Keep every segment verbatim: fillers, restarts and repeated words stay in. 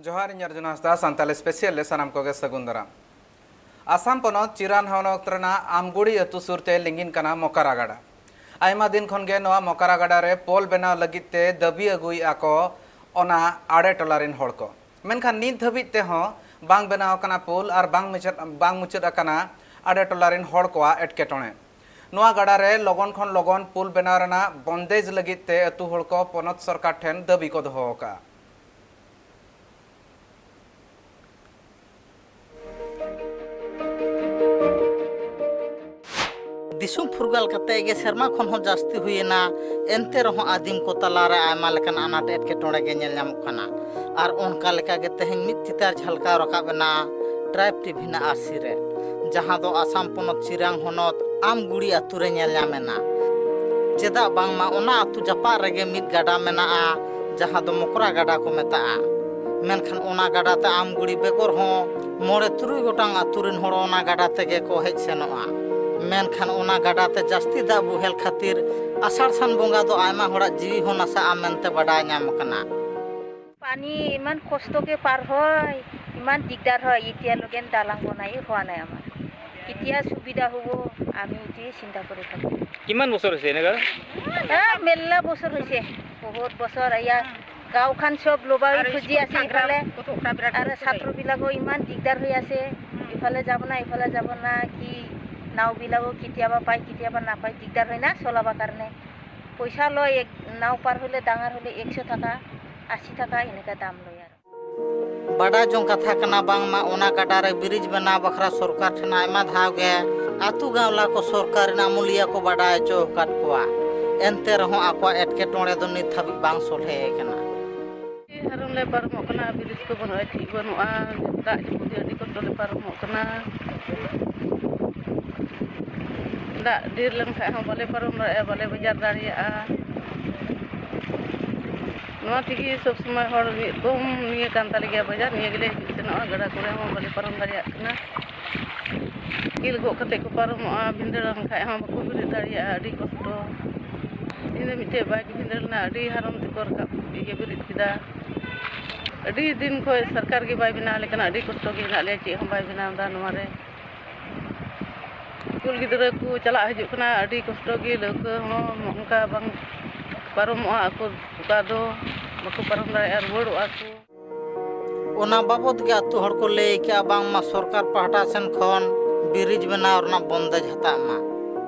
ᱡᱚᱦᱟᱨ, ᱤᱧ ᱚᱨᱡᱩᱱ ᱦᱟᱸᱥᱫᱟ, ᱥᱟᱱᱛᱟᱞᱤ ᱥᱯᱮᱥᱤᱭᱟᱞ ᱨᱮ ᱥᱟᱱᱟᱢ ᱠᱚᱜᱮ ᱥᱟᱹᱜᱩᱱ ᱫᱟᱨᱟᱢ᱾ ᱟᱥᱟᱢ ᱯᱚᱱᱚᱛ ᱪᱤᱨᱟᱱ ᱦᱚᱱᱚᱛ ᱨᱮᱱᱟᱜ ᱟᱢᱜᱩᱲᱤ ᱟᱹᱛᱩ ᱥᱩᱨ ᱛᱮ ᱞᱤᱸᱜᱤᱱ ᱠᱟᱱᱟ ᱢᱚᱠᱟᱨᱟ ᱜᱟᱰᱟ᱾ ᱟᱭᱢᱟ ᱫᱤᱱ ᱠᱷᱚᱱ ᱜᱮ ᱱᱚᱣᱟ ᱢᱚᱠᱟᱨᱟ ᱜᱟᱰᱟ ᱨᱮ ᱯᱳᱞ ᱵᱮᱱᱟᱣ ᱞᱟᱹᱜᱤᱫ ᱛᱮ ᱫᱟᱹᱵᱤ ᱟᱹᱜᱩᱭᱮᱫᱼᱟ ᱠᱚ ᱚᱱᱟ ᱟᱲᱮ ᱴᱚᱞᱟ ᱨᱤᱱ ᱦᱚᱲ ᱠᱚ᱾ ᱢᱮᱱᱠᱷᱟᱱ ᱱᱤᱛ ᱫᱷᱟᱹᱵᱤᱡ ᱛᱮᱦᱚᱸ ᱵᱟᱝ ᱵᱮᱱᱟᱣ ᱟᱠᱟᱱᱟ ᱯᱳᱞ ᱟᱨ ᱵᱟᱝ ᱢᱩᱪᱟᱹᱫ, ᱵᱟᱝ ᱢᱩᱪᱟᱹᱫ ᱟᱠᱟᱱᱟ ᱟᱲᱮ ᱴᱚᱞᱟ ᱨᱤᱱ ᱦᱚᱲ ᱠᱚᱣᱟᱜ ᱮᱴᱠᱮᱴᱚᱬᱮ᱾ ᱱᱚᱣᱟ ᱜᱟᱰᱟ ᱨᱮ ᱞᱚᱜᱚᱱ ᱠᱷᱚᱱ ᱞᱚᱜᱚᱱ ᱯᱳᱞ ᱵᱮᱱᱟᱣ ᱨᱮᱱᱟᱜ ᱵᱚᱱᱫᱮᱡᱽ ᱞᱟᱹᱜᱤᱫ ᱛᱮ ᱟᱹᱛᱩ ᱦᱚᱲ ᱠᱚ ᱯᱚᱱᱚᱛ ᱥᱚᱨᱠᱟᱨ ᱴᱷᱮᱱ ᱫᱟᱹᱵᱤ ᱠᱚ ᱫᱚᱦᱚ ᱟᱠᱟᱫᱼᱟ᱾ ᱫᱤᱥᱚᱢ ᱯᱷᱩᱨᱜᱟᱹᱞ ᱠᱟᱛᱮ ᱜᱮ ᱥᱮᱨᱢᱟ ᱠᱷᱚᱱ ᱦᱚᱸ ᱡᱟᱹᱥᱛᱤ ᱦᱩᱭᱮᱱᱟ, ᱮᱱᱛᱮ ᱨᱮᱦᱚᱸ ᱟᱹᱫᱤᱢ ᱠᱚ ᱛᱟᱞᱟᱨᱮ ᱟᱭᱢᱟ ᱞᱮᱠᱟᱱ ᱟᱱᱟᱴ ᱮᱴᱠᱮᱴᱚᱬᱮ ᱜᱮ ᱧᱮᱞ ᱧᱟᱢᱚᱜ ᱠᱟᱱᱟ᱾ ᱟᱨ ᱚᱱᱠᱟ ᱞᱮᱠᱟ ᱜᱮ ᱛᱮᱦᱮᱧ ᱢᱤᱫ ᱪᱤᱛᱟᱹᱨ ᱡᱷᱟᱞᱠᱟᱣ ᱨᱟᱠᱟᱵ ᱮᱱᱟ ᱴᱨᱟᱭᱤᱵᱽ ᱴᱤᱵᱷᱤ ᱨᱮᱱᱟᱜ ᱟᱹᱨᱥᱤ ᱨᱮ, ᱡᱟᱦᱟᱸ ᱫᱚ ᱟᱥᱟᱢ ᱯᱚᱱᱚᱛ ᱪᱤᱨᱟᱝ ᱦᱚᱱᱚᱛ ᱟᱢᱜᱩᱲᱤ ᱟᱹᱛᱩ ᱨᱮ ᱧᱮᱞ ᱧᱟᱢ ᱮᱱᱟ᱾ ᱪᱮᱫᱟᱜ ᱵᱟᱝᱢᱟ ᱚᱱᱟ ᱟᱹᱛᱩ ᱡᱟᱯᱟᱜ ᱨᱮᱜᱮ ᱢᱤᱫ ᱜᱟᱰᱟ ᱢᱮᱱᱟᱜᱼᱟ, ᱡᱟᱦᱟᱸ ᱫᱚ ᱢᱚᱠᱨᱟ ᱜᱟᱰᱟ ᱠᱚ ᱢᱮᱛᱟᱜᱼᱟ᱾ ᱢᱮᱱᱠᱷᱟᱱ ᱚᱱᱟ ᱜᱟᱰᱟ ᱛᱮ ᱟᱢᱜᱩᱲᱤ ᱵᱮᱜᱚᱨ ᱦᱚᱸ ᱢᱚᱬᱮ ᱛᱩᱨᱩᱭ ᱜᱚᱴᱟᱝ ᱟᱹᱛᱩ ᱨᱤᱱ ᱦᱚᱲ ᱚᱱᱟ ᱜᱟᱰᱟ ᱛᱮᱜᱮ ᱠᱚ ᱦᱮᱡ ᱥᱮᱱᱚᱜᱼᱟ᱾ ᱢᱮᱱᱠᱷᱟᱱ ᱚᱱᱟ ᱜᱟᱰᱟ ᱛᱮ ᱡᱟᱹᱥᱛᱤ ᱫᱟᱜ ᱵᱚᱦᱮᱞ ᱠᱷᱟᱹᱛᱤᱨ ᱟᱥᱟᱲ ᱥᱟᱱ ᱵᱚᱸᱜᱟ ᱫᱚ ᱟᱭᱢᱟ ᱦᱚᱲᱟᱜ ᱡᱤᱣᱤ ᱦᱚᱸ ᱱᱟᱥᱟᱜᱼᱟ ᱢᱮᱱᱛᱮ ᱵᱟᱰᱟᱭ ᱧᱟᱢ ᱟᱠᱟᱱᱟ᱾ পানী ইমান কষ্টকে পাৰ হয়, ইমান দিগদাৰ হয়। এতিয়া লগেন দালাং বনাই হোৱা নাই আমাৰ। কেতিয়া সুবিধা হ'ব, আমি এইটোৱে চিন্তা কৰি থাকোঁ। কিমান বছৰ হৈছে এনেকা? এ, মেলা বছৰ হৈছে, বহুত বছৰ। এয়া গাঁওখন চব লবাৰী খুজি আছে ইফালে। আৰু ছাত্ৰবিলাকো ইমান দিগদাৰ হৈ আছে, ইফালে যাব না, ইফালে যাব না, কি নাওবিলাকো কেতিয়াবা পায়, কেতিয়াবা নাপায়, দিগদাৰ হয় না চলাবৰ কাৰণে। পইচা লয়, এক নাও পাৰ হ'লে, ডাঙৰ হ'লে একশ টকা, আশী টকা এনেকা দাম লয় আৰু। ᱵᱟᱰᱟᱭ ᱡᱚᱝ ᱠᱟᱛᱷᱟ ᱠᱟᱱᱟ ᱵᱟᱝᱢᱟ ᱚᱱᱟ ᱜᱟᱰᱟ ᱨᱮ ᱵᱨᱤᱡᱽ ᱵᱮᱱᱟᱣ ᱵᱟᱠᱷᱨᱟ ᱥᱚᱨᱠᱟᱨ ᱴᱷᱮᱱ ᱟᱭᱢᱟ ᱫᱷᱟᱣ ᱜᱮ ᱟᱹᱛᱩ ᱜᱟᱶᱞᱟ ᱠᱚ ᱥᱚᱨᱠᱟᱨ ᱨᱮᱱ ᱟᱹᱢᱟᱹᱞᱤᱭᱟᱹ ᱠᱚ ᱵᱟᱰᱟᱭ ᱦᱚᱪᱚ ᱟᱠᱟᱫ ᱠᱚᱣᱟ, ᱮᱱᱛᱮ ᱨᱮᱦᱚᱸ ᱟᱠᱚᱣᱟᱜ ᱮᱴᱠᱮᱴᱚᱬᱮ ᱫᱚ ᱱᱤᱛ ᱦᱟᱹᱵᱤᱡ ᱵᱟᱝ ᱥᱚᱞᱦᱮ ᱟᱠᱟᱱᱟ᱾ ᱟᱹᱰᱤ ᱦᱟᱨᱚᱱ ᱞᱮ ᱯᱟᱨᱚᱢᱚᱜ ᱠᱟᱱᱟ, ᱵᱨᱤᱡᱽ ᱠᱚ ᱵᱟᱹᱱᱩᱜᱼᱟ, ᱪᱮᱫ ᱵᱟᱹᱱᱩᱜᱼᱟ, ᱫᱟᱜ ᱡᱟᱹᱯᱩᱫ ᱨᱮ ᱟᱹᱰᱤ ᱠᱚᱥᱴᱚ ᱞᱮ ᱯᱟᱨᱚᱢᱚᱜ ᱠᱟᱱᱟ᱾ ᱫᱟᱜ ᱰᱷᱮᱨ ᱞᱮᱱᱠᱷᱟᱱ ᱦᱚᱸ ᱵᱟᱞᱮ ᱯᱟᱨᱚᱢ ᱫᱟᱲᱮᱭᱟᱜᱼᱟ, ᱵᱟᱞᱮ ᱵᱟᱡᱟᱨ ᱫᱟᱲᱮᱭᱟᱜᱼᱟ᱾ ᱱᱚᱣᱟ ᱛᱮᱜᱮ ᱥᱚᱵ ᱥᱚᱢᱚᱭ ᱦᱚᱲ ᱢᱤᱫ ᱨᱚᱠᱚᱢ ᱱᱤᱭᱟᱹ ᱠᱟᱱ ᱛᱟᱞᱮ ᱜᱮᱭᱟ ᱵᱟᱡᱟᱨ, ᱱᱤᱭᱟᱹ ᱜᱮᱞᱮ ᱦᱤᱡᱩᱜ ᱥᱮᱱᱚᱜᱼᱟ, ᱜᱟᱰᱟ ᱠᱚᱨᱮ ᱦᱚᱸ ᱵᱟᱞᱮ ᱯᱟᱨᱚᱢ ᱫᱟᱲᱮᱭᱟᱜ ᱠᱟᱱᱟ᱾ ᱠᱮᱞ ᱜᱚᱜ ᱠᱟᱛᱮ ᱠᱚ ᱯᱟᱨᱚᱢᱚᱜᱼᱟ, ᱵᱷᱤᱸᱫᱟᱹᱲ ᱞᱮᱱᱠᱷᱟᱡ ᱦᱚᱸ ᱵᱟᱠᱚ ᱵᱮᱨᱮᱫ ᱫᱟᱲᱮᱭᱟᱜᱼᱟ, ᱟᱹᱰᱤ ᱠᱚᱥᱴᱚ᱾ ᱤᱧ ᱫᱚ ᱢᱤᱫᱴᱮᱡ ᱵᱟᱭᱤᱠ ᱵᱷᱤᱸᱫᱟᱹᱲ ᱞᱮᱱᱟ, ᱟᱹᱰᱤ ᱦᱟᱨᱚᱱ ᱛᱮᱠᱚ ᱨᱟᱠᱟᱵ ᱤᱭᱟᱹ ᱵᱮᱨᱮᱫ ᱠᱮᱫᱟ᱾ ᱟᱹᱰᱤ ᱫᱤᱱ ᱠᱷᱚᱱ ᱥᱚᱨᱠᱟᱨ ᱜᱮ ᱵᱟᱭ ᱵᱮᱱᱟᱣ ᱟᱞᱮ ᱠᱟᱱᱟ᱾ ᱟᱹᱰᱤ ᱠᱚᱥᱴᱚ ᱜᱮ ᱦᱮᱱᱟᱜ ᱞᱮᱭᱟ, ᱪᱮᱫ ᱦᱚᱸ ᱵᱟᱭ ᱵᱮᱱᱟᱣ ᱮᱫᱟ ᱱᱚᱣᱟ ᱨᱮ᱾ ᱥᱠᱩᱞ ᱜᱤᱫᱽᱨᱟᱹ ᱠᱚ ᱪᱟᱞᱟᱜ ᱦᱤᱡᱩᱜ ᱠᱟᱱᱟ, ᱟᱹᱰᱤ ᱠᱚᱥᱴᱚ ᱜᱮ᱾ ᱞᱟᱹᱣᱠᱟᱹ ᱦᱚᱸ ᱚᱱᱠᱟ ᱵᱟᱝ ᱯᱟᱨᱚᱢᱚᱜᱼᱟ, ᱟᱠᱚ ᱚᱠᱟ ᱫᱚ ᱵᱟᱠᱚ ᱯᱟᱨᱚᱢ ᱫᱟᱲᱮᱭᱟᱜᱼᱟ, ᱨᱩᱣᱟᱹᱲᱚᱜᱼᱟ ᱠᱚ᱾ ᱚᱱᱟ ᱵᱟᱵᱚᱫ ᱜᱮ ᱟᱹᱛᱩ ᱦᱚᱲ ᱠᱚ ᱞᱟᱹᱭ ᱠᱮᱜᱼᱟ, ᱵᱟᱝᱢᱟ ᱥᱚᱨᱠᱟᱨ ᱯᱟᱦᱴᱟ ᱥᱮᱱ ᱠᱷᱚᱱ ᱵᱨᱤᱡᱽ ᱵᱮᱱᱟᱣ ᱨᱮᱱᱟᱜ ᱵᱚᱱᱫᱮᱡᱽ ᱦᱟᱛᱟᱜ ᱢᱟ᱾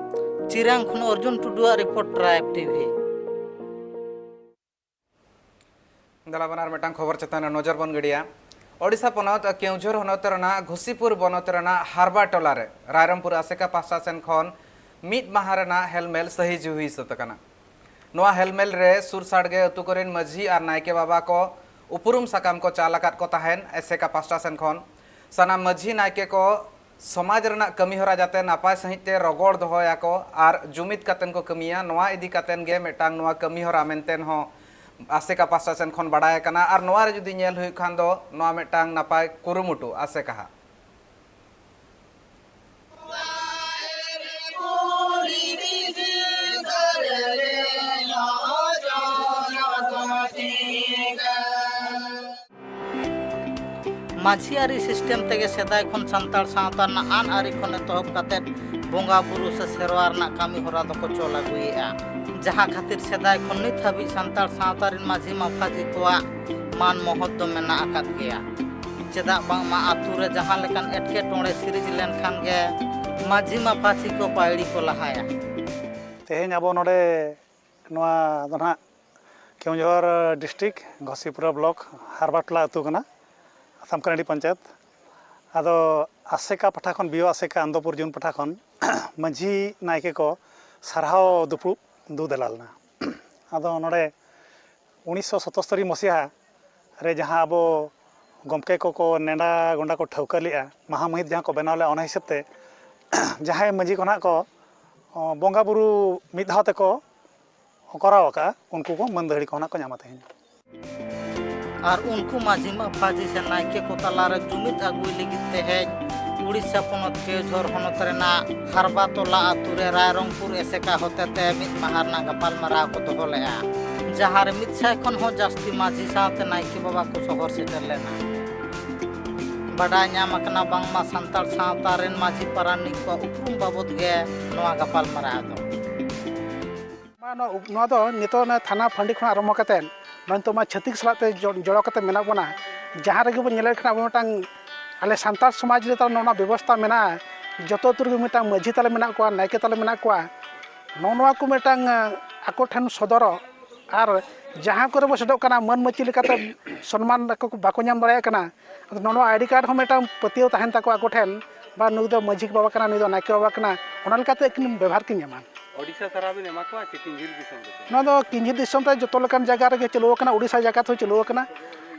ᱪᱤᱨᱟᱝ ᱠᱷᱚᱱ ᱚᱨᱡᱩᱱ ᱴᱩᱰᱩᱣᱟᱜ ᱨᱤᱯᱳᱨᱴ, ᱴᱨᱟᱭᱤᱵᱽ ᱴᱤᱵᱷᱤ᱾ ᱫᱮᱞᱟ ᱵᱚᱱ ᱟᱨ ᱢᱤᱫᱴᱟᱝ ᱠᱷᱚᱵᱚᱨ ᱪᱮᱛᱟᱱ ᱨᱮ ᱱᱚᱡᱚᱨ ᱵᱚᱱ ᱜᱤᱰᱤᱭᱟ᱾ ᱳᱰᱤᱥᱟ ᱯᱚᱱᱚᱛ ᱠᱮᱣᱡᱷᱚᱨ ᱦᱚᱱᱚᱛ ᱨᱮᱱᱟᱜ ᱜᱷᱩᱥᱤᱯᱩᱨ ᱵᱚᱱᱚᱛ ᱨᱮᱱᱟᱜ ᱦᱟᱨᱵᱟᱴᱚᱞᱟ ᱨᱮ ᱨᱟᱭᱨᱚᱝᱯᱩᱨ ᱟᱥᱮᱠᱟ ᱯᱟᱦᱴᱟ ᱥᱮᱱ ᱠᱷᱚᱱ ᱢᱤᱫ ᱢᱟᱦᱟ ᱨᱮᱱᱟᱜ ᱦᱮᱞᱢᱮᱞ ᱥᱟᱹᱦᱤ ᱡᱩᱦᱤ ᱥᱟᱹᱛ ᱟᱠᱟᱱᱟ᱾ ᱱᱚᱣᱟ ᱦᱮᱞᱢᱮᱞ ᱨᱮ ᱥᱩᱨ ᱥᱟᱰᱜᱮ ᱟᱹᱛᱩ ᱠᱚᱨᱮᱱ ᱢᱟᱹᱡᱷᱤ ᱟᱨ ᱱᱟᱭᱠᱮ ᱵᱟᱵᱟ ᱠᱚ ᱩᱯᱨᱩᱢ ᱥᱟᱠᱟᱢ ᱠᱚ ᱪᱟᱞ ᱟᱠᱟᱫ ᱠᱚ ᱛᱟᱦᱮᱸᱱ ᱟᱥᱮᱠᱟ ᱯᱟᱦᱴᱟ ᱥᱮᱱ ᱠᱷᱚᱱ᱾ ᱥᱟᱱᱟᱢ ᱢᱟᱹᱡᱷᱤ ᱱᱟᱭᱠᱮ ᱠᱚ ᱥᱚᱢᱟᱡᱽ ᱨᱮᱱᱟᱜ ᱠᱟᱹᱢᱤ ᱦᱚᱨᱟ ᱡᱟᱛᱮ ᱱᱟᱯᱟᱭ ᱥᱟᱺᱦᱤᱡ ᱛᱮ ᱨᱚᱜᱚᱲ ᱫᱚᱦᱚᱭᱟᱠᱚ ᱟᱨ ᱡᱩᱢᱤᱫ ᱠᱟᱛᱮᱱ ᱠᱚ ᱠᱟᱹᱢᱤᱭᱟ, ᱱᱚᱣᱟ ᱤᱫᱤ ᱠᱟᱛᱮᱱ ᱜᱮ ᱢᱤᱫᱴᱟᱝ ᱱᱚᱣᱟ ᱠᱟᱹᱢᱤ ᱦᱚᱨᱟ ᱢᱮᱱᱛᱮᱱ ᱦᱚᱸ ᱟᱥᱮᱠᱟ ᱯᱟᱦᱴᱟ ᱥᱮᱱ ᱠᱷᱚᱱ ᱵᱟᱰᱟᱭ ᱟᱠᱟᱱᱟ᱾ ᱟᱨ ᱱᱚᱣᱟ ᱨᱮ ᱡᱩᱫᱤ ᱧᱮᱞ ᱦᱩᱭᱩᱜ ᱠᱷᱟᱱ ᱫᱚ ᱱᱚᱣᱟ ᱢᱤᱫᱴᱟᱝ ᱱᱟᱯᱟᱭ ᱠᱩᱨᱩᱢᱩᱴᱩ ᱟᱥᱮᱠᱟᱦᱟᱜ᱾ ᱢᱟᱹᱡᱷᱤ ᱟᱹᱨᱤ system ᱛᱮᱜᱮ ᱥᱮᱫᱟᱭ ᱠᱷᱚᱱ ᱥᱟᱱᱛᱟᱲ ᱥᱟᱶᱛᱟ ᱨᱮᱱᱟᱜ ᱟᱹᱱ ᱟᱹᱨᱤ ᱠᱷᱚᱱ ᱮᱛᱚᱦᱚᱵ ᱠᱟᱛᱮ ᱵᱚᱸᱜᱟ ᱵᱩᱨᱩ ᱥᱮ ᱥᱮᱨᱣᱟ ᱨᱮᱱᱟᱜ ᱠᱟᱹᱢᱤ ᱦᱚᱨᱟ ᱫᱚᱠᱚ ᱪᱚᱞ ᱟᱹᱜᱩᱭᱮᱫᱼᱟ, ᱡᱟᱦᱟᱸ ᱠᱷᱟᱹᱛᱤᱨ ᱥᱮᱫᱟᱭ ᱠᱷᱚᱱ ᱱᱤᱛ ᱦᱟᱹᱵᱤᱡ ᱥᱟᱱᱛᱟᱲ ᱥᱟᱶᱛᱟ ᱨᱮᱱ ᱢᱟᱹᱡᱷᱤ ᱢᱟᱯᱷᱟᱡᱷᱤ ᱠᱚᱣᱟᱜ ᱢᱟᱱ ᱢᱚᱦᱚᱛ ᱫᱚ ᱢᱮᱱᱟᱜ ᱟᱠᱟᱫ ᱜᱮᱭᱟ᱾ ᱪᱮᱫᱟᱜ ᱵᱟᱝᱢᱟ ᱟᱛᱳ ᱨᱮ ᱡᱟᱦᱟᱸ ᱞᱮᱠᱟᱱ ᱮᱴᱠᱮᱴᱚᱬᱮ ᱥᱤᱨᱤᱡᱽ ᱞᱮᱱᱠᱷᱟᱱ ᱜᱮ ᱢᱟᱹᱡᱷᱤ ᱢᱟᱯᱷᱟᱡᱷᱤ ᱠᱚ ᱯᱟᱹᱭᱲᱤ ᱠᱚ ᱞᱟᱦᱟᱭᱟ᱾ ᱛᱮᱦᱮᱧ ᱟᱵᱚ ᱱᱚᱰᱮ ᱱᱚᱣᱟ ᱫᱚ ᱱᱟᱦᱟᱜ ᱠᱮᱣᱚᱱᱡᱷᱚᱨ district, ᱜᱷᱚᱥᱤᱯᱩᱨᱟ block, ᱦᱟᱨᱵᱟᱴᱚᱞᱟ ᱟᱹᱛᱩ ᱠᱟᱱᱟ, ᱥᱟᱢᱠᱟᱱᱟᱰᱤ ᱯᱚᱧᱪᱟᱭᱮᱛ᱾ ᱟᱫᱚ ᱟᱥᱮᱠᱟ ᱯᱟᱦᱴᱟ ᱠᱷᱚᱱ, ᱵᱤ ᱳ ᱟᱥᱮᱠᱟ ᱟᱱᱚᱱᱫᱚᱯᱩᱨ ᱡᱳᱱ ᱯᱟᱦᱴᱟ ᱠᱷᱚᱱ ᱢᱟᱹᱡᱷᱤ ᱱᱟᱭᱠᱮ ᱠᱚ ᱥᱟᱨᱦᱟᱣ ᱫᱩᱯᱲᱩᱵ ᱫᱩ ᱫᱮᱞᱟ ᱞᱮᱱᱟ᱾ ᱟᱫᱚ ᱱᱚᱰᱮ ᱩᱱᱤᱥᱥᱚ ᱥᱚᱛᱚᱥᱛᱚᱨᱤ ᱢᱟᱥᱤᱦᱟ ᱨᱮ ᱡᱟᱦᱟᱸ ᱟᱵᱚ ᱜᱚᱢᱠᱮ ᱠᱚᱠᱚ ᱱᱮᱰᱟ ᱜᱚᱸᱰᱟ ᱠᱚ ᱴᱷᱟᱹᱣᱠᱟᱹ ᱞᱮᱫᱼᱟ, ᱢᱟᱦᱟ ᱢᱟᱹᱦᱤᱛ ᱡᱟᱦᱟᱸ ᱠᱚ ᱵᱮᱱᱟᱣ ᱞᱮᱫᱼᱟ, ᱚᱱᱟ ᱦᱤᱥᱟᱹᱵ ᱛᱮ ᱡᱟᱦᱟᱸᱭ ᱢᱟᱹᱡᱷᱤ ᱠᱚ ᱱᱟᱦᱟᱜ ᱠᱚ, ᱚ, ᱵᱚᱸᱜᱟ ᱵᱩᱨᱩ ᱢᱤᱫ ᱫᱷᱟᱣ ᱛᱮᱠᱚ ᱠᱚᱨᱟᱣ ᱟᱠᱟᱫᱼᱟ, ᱩᱱᱠᱩ ᱠᱚ ᱢᱟᱹᱱ ᱫᱟᱹᱦᱲᱤ ᱠᱚ ᱱᱟᱦᱟᱜ ᱠᱚ ᱧᱟᱢᱟ ᱛᱮᱦᱮᱧ᱾ ᱟᱨ ᱩᱱᱠᱩ ᱢᱟᱹᱡᱷᱤ ᱢᱟᱯᱷᱟᱡᱷᱤ ᱥᱮ ᱱᱟᱭᱠᱮ ᱠᱚ ᱛᱟᱞᱟᱨᱮ ᱡᱩᱢᱤᱫ ᱟᱹᱜᱩᱭ ᱞᱟᱹᱜᱤᱫ ᱛᱮᱦᱮᱧ ᱩᱲᱤᱥᱥᱟ ᱯᱚᱱᱚᱛ ᱠᱮᱣᱡᱷᱚᱨ ᱦᱚᱱᱚᱛ ᱨᱮᱱᱟᱜ ᱦᱟᱨᱵᱟᱛᱚᱞᱟ ᱟᱹᱛᱩ ᱨᱮ ᱨᱟᱭᱨᱚᱝᱯᱩᱨ ᱮᱥᱮᱠᱟ ᱦᱚᱛᱮᱛᱮ ᱢᱤᱫ ᱢᱟᱦᱟ ᱨᱮᱱᱟᱜ ᱜᱟᱯᱟᱞᱢᱟᱨᱟᱣ ᱠᱚ ᱫᱚᱦᱚ ᱞᱮᱫᱼᱟ᱾ ᱡᱟᱦᱟᱸ ᱨᱮ ᱢᱤᱫ ᱥᱟᱭ ᱠᱷᱚᱱ ᱦᱚᱸ ᱡᱟᱹᱥᱛᱤ ᱢᱟᱹᱡᱷᱤ ᱥᱟᱶᱛᱮ ᱱᱟᱭᱠᱮ ᱵᱟᱵᱟ ᱠᱚ ᱥᱚᱦᱚᱨ ᱥᱮᱴᱮᱨ ᱞᱮᱱᱟ᱾ ᱵᱟᱰᱟᱭ ᱧᱟᱢ ᱟᱠᱟᱱᱟ ᱵᱟᱝᱢᱟ ᱥᱟᱱᱛᱟᱲ ᱥᱟᱶᱛᱟ ᱨᱮᱱ ᱢᱟᱹᱡᱷᱤ ᱯᱟᱨᱟᱱᱤᱠ ᱠᱚᱣᱟᱜ ᱩᱯᱨᱩᱢ ᱵᱟᱵᱚᱫ ᱜᱮ ᱱᱚᱣᱟ ᱜᱟᱯᱟᱞᱢᱟᱨᱟᱣ ᱫᱚ᱾ ᱱᱚᱣᱟ ᱫᱚ ᱱᱤᱛᱚᱜ ᱚᱱᱟ ᱛᱷᱟᱱᱟ ᱯᱷᱟᱺᱰᱤ ᱠᱷᱚᱱ ᱟᱨᱟᱢᱵᱷᱚ ᱠᱟᱛᱮᱫ ᱱᱚᱜᱼᱚᱭ ᱱᱤᱛᱚᱜ ᱢᱟ ᱪᱷᱟᱹᱛᱤᱠ ᱥᱟᱞᱟᱜ ᱛᱮ ᱡᱚ-, ᱡᱚᱲᱟᱣ ᱠᱟᱛᱮ ᱢᱮᱱᱟᱜ ᱵᱚᱱᱟ᱾ ᱡᱟᱦᱟᱸ ᱨᱮᱜᱮ ᱵᱚᱱ ᱧᱮᱞᱮᱫ ᱠᱟᱱᱟ ᱟᱵᱚ ᱢᱤᱫᱴᱟᱝ ᱟᱞᱮ ᱥᱟᱱᱛᱟᱲ ᱥᱚᱢᱟᱡᱽ ᱨᱮ ᱛᱟᱦᱚᱞᱮ ᱱᱚᱜᱼᱚ ᱱᱚᱣᱟ ᱵᱮᱵᱚᱥᱛᱷᱟ ᱢᱮᱱᱟᱜᱼᱟ᱾ ᱡᱚᱛᱚ ᱟᱹᱛᱩ ᱨᱮᱜᱮ ᱢᱤᱫᱴᱟᱝ ᱢᱟᱹᱡᱷᱤ ᱛᱟᱞᱮ ᱢᱮᱱᱟᱜ ᱠᱚᱣᱟ, ᱱᱟᱭᱠᱮ ᱛᱟᱞᱮ ᱢᱮᱱᱟᱜ ᱠᱚᱣᱟ᱾ ᱱᱚᱜᱼᱚ ᱱᱚᱣᱟ ᱠᱚ ᱢᱤᱫᱴᱟᱝ, ᱟᱠᱚ ᱴᱷᱮᱱ ᱥᱚᱫᱚᱨᱚᱜ ᱟᱨ ᱡᱟᱦᱟᱸ ᱠᱚᱨᱮ ᱵᱚ ᱥᱮᱴᱮᱨᱚᱜ ᱠᱟᱱᱟ, ᱢᱟᱹᱱ ᱢᱟᱹᱪᱤ ᱞᱮᱠᱟᱛᱮ ᱥᱚᱱᱢᱟᱱ ᱟᱠᱚ ᱠᱚ ᱵᱟᱠᱚ ᱧᱟᱢ ᱫᱟᱲᱮᱭᱟᱜ ᱠᱟᱱᱟ᱾ ᱟᱫᱚ ᱱᱚᱜᱼᱚ ᱱᱚᱣᱟ ᱟᱭᱰᱤ ᱠᱟᱨᱰ ᱦᱚᱸ ᱢᱤᱫᱴᱟᱝ ᱯᱟᱹᱛᱭᱟᱹᱣ ᱛᱟᱦᱮᱱ ᱛᱟᱠᱚᱣᱟ ᱟᱠᱚ ᱴᱷᱮᱱ, ᱵᱟ ᱱᱩᱭ ᱫᱚ ᱢᱟᱹᱡᱷᱤ ᱵᱟᱵᱟ ᱠᱟᱱᱟ, ᱱᱩᱭ ᱫᱚ ᱱᱟᱭᱠᱮ ᱵᱟᱵᱟ ᱠᱟᱱᱟ, ᱚᱱᱟ ᱞᱮᱠᱟᱛᱮ ᱟᱹᱠᱤᱱ ᱵᱮᱵᱷᱟᱨ ᱠᱤᱱ ᱧᱟᱢᱟ᱾ ᱳᱰᱤᱥᱟ ᱥᱟᱨᱟ ᱵᱤᱱ ᱮᱢᱟ ᱠᱚᱣᱟ ᱪᱮ ᱠᱤᱧᱡᱷᱤᱨ ᱫᱤᱥᱚᱢ ᱨᱮ? ᱱᱚᱣᱟ ᱫᱚ ᱠᱤᱧᱡᱷᱤᱨ ᱫᱤᱥᱚᱢ ᱨᱮ ᱡᱚᱛᱚ ᱞᱮᱠᱟᱱ ᱡᱟᱭᱜᱟ ᱨᱮᱜᱮ ᱪᱟᱹᱞᱩ ᱟᱠᱟᱱᱟ, ᱳᱰᱤᱥᱟ ᱡᱟᱠᱟᱛ ᱦᱚᱸ ᱪᱟᱹᱞᱩ ᱟᱠᱟᱱᱟ᱾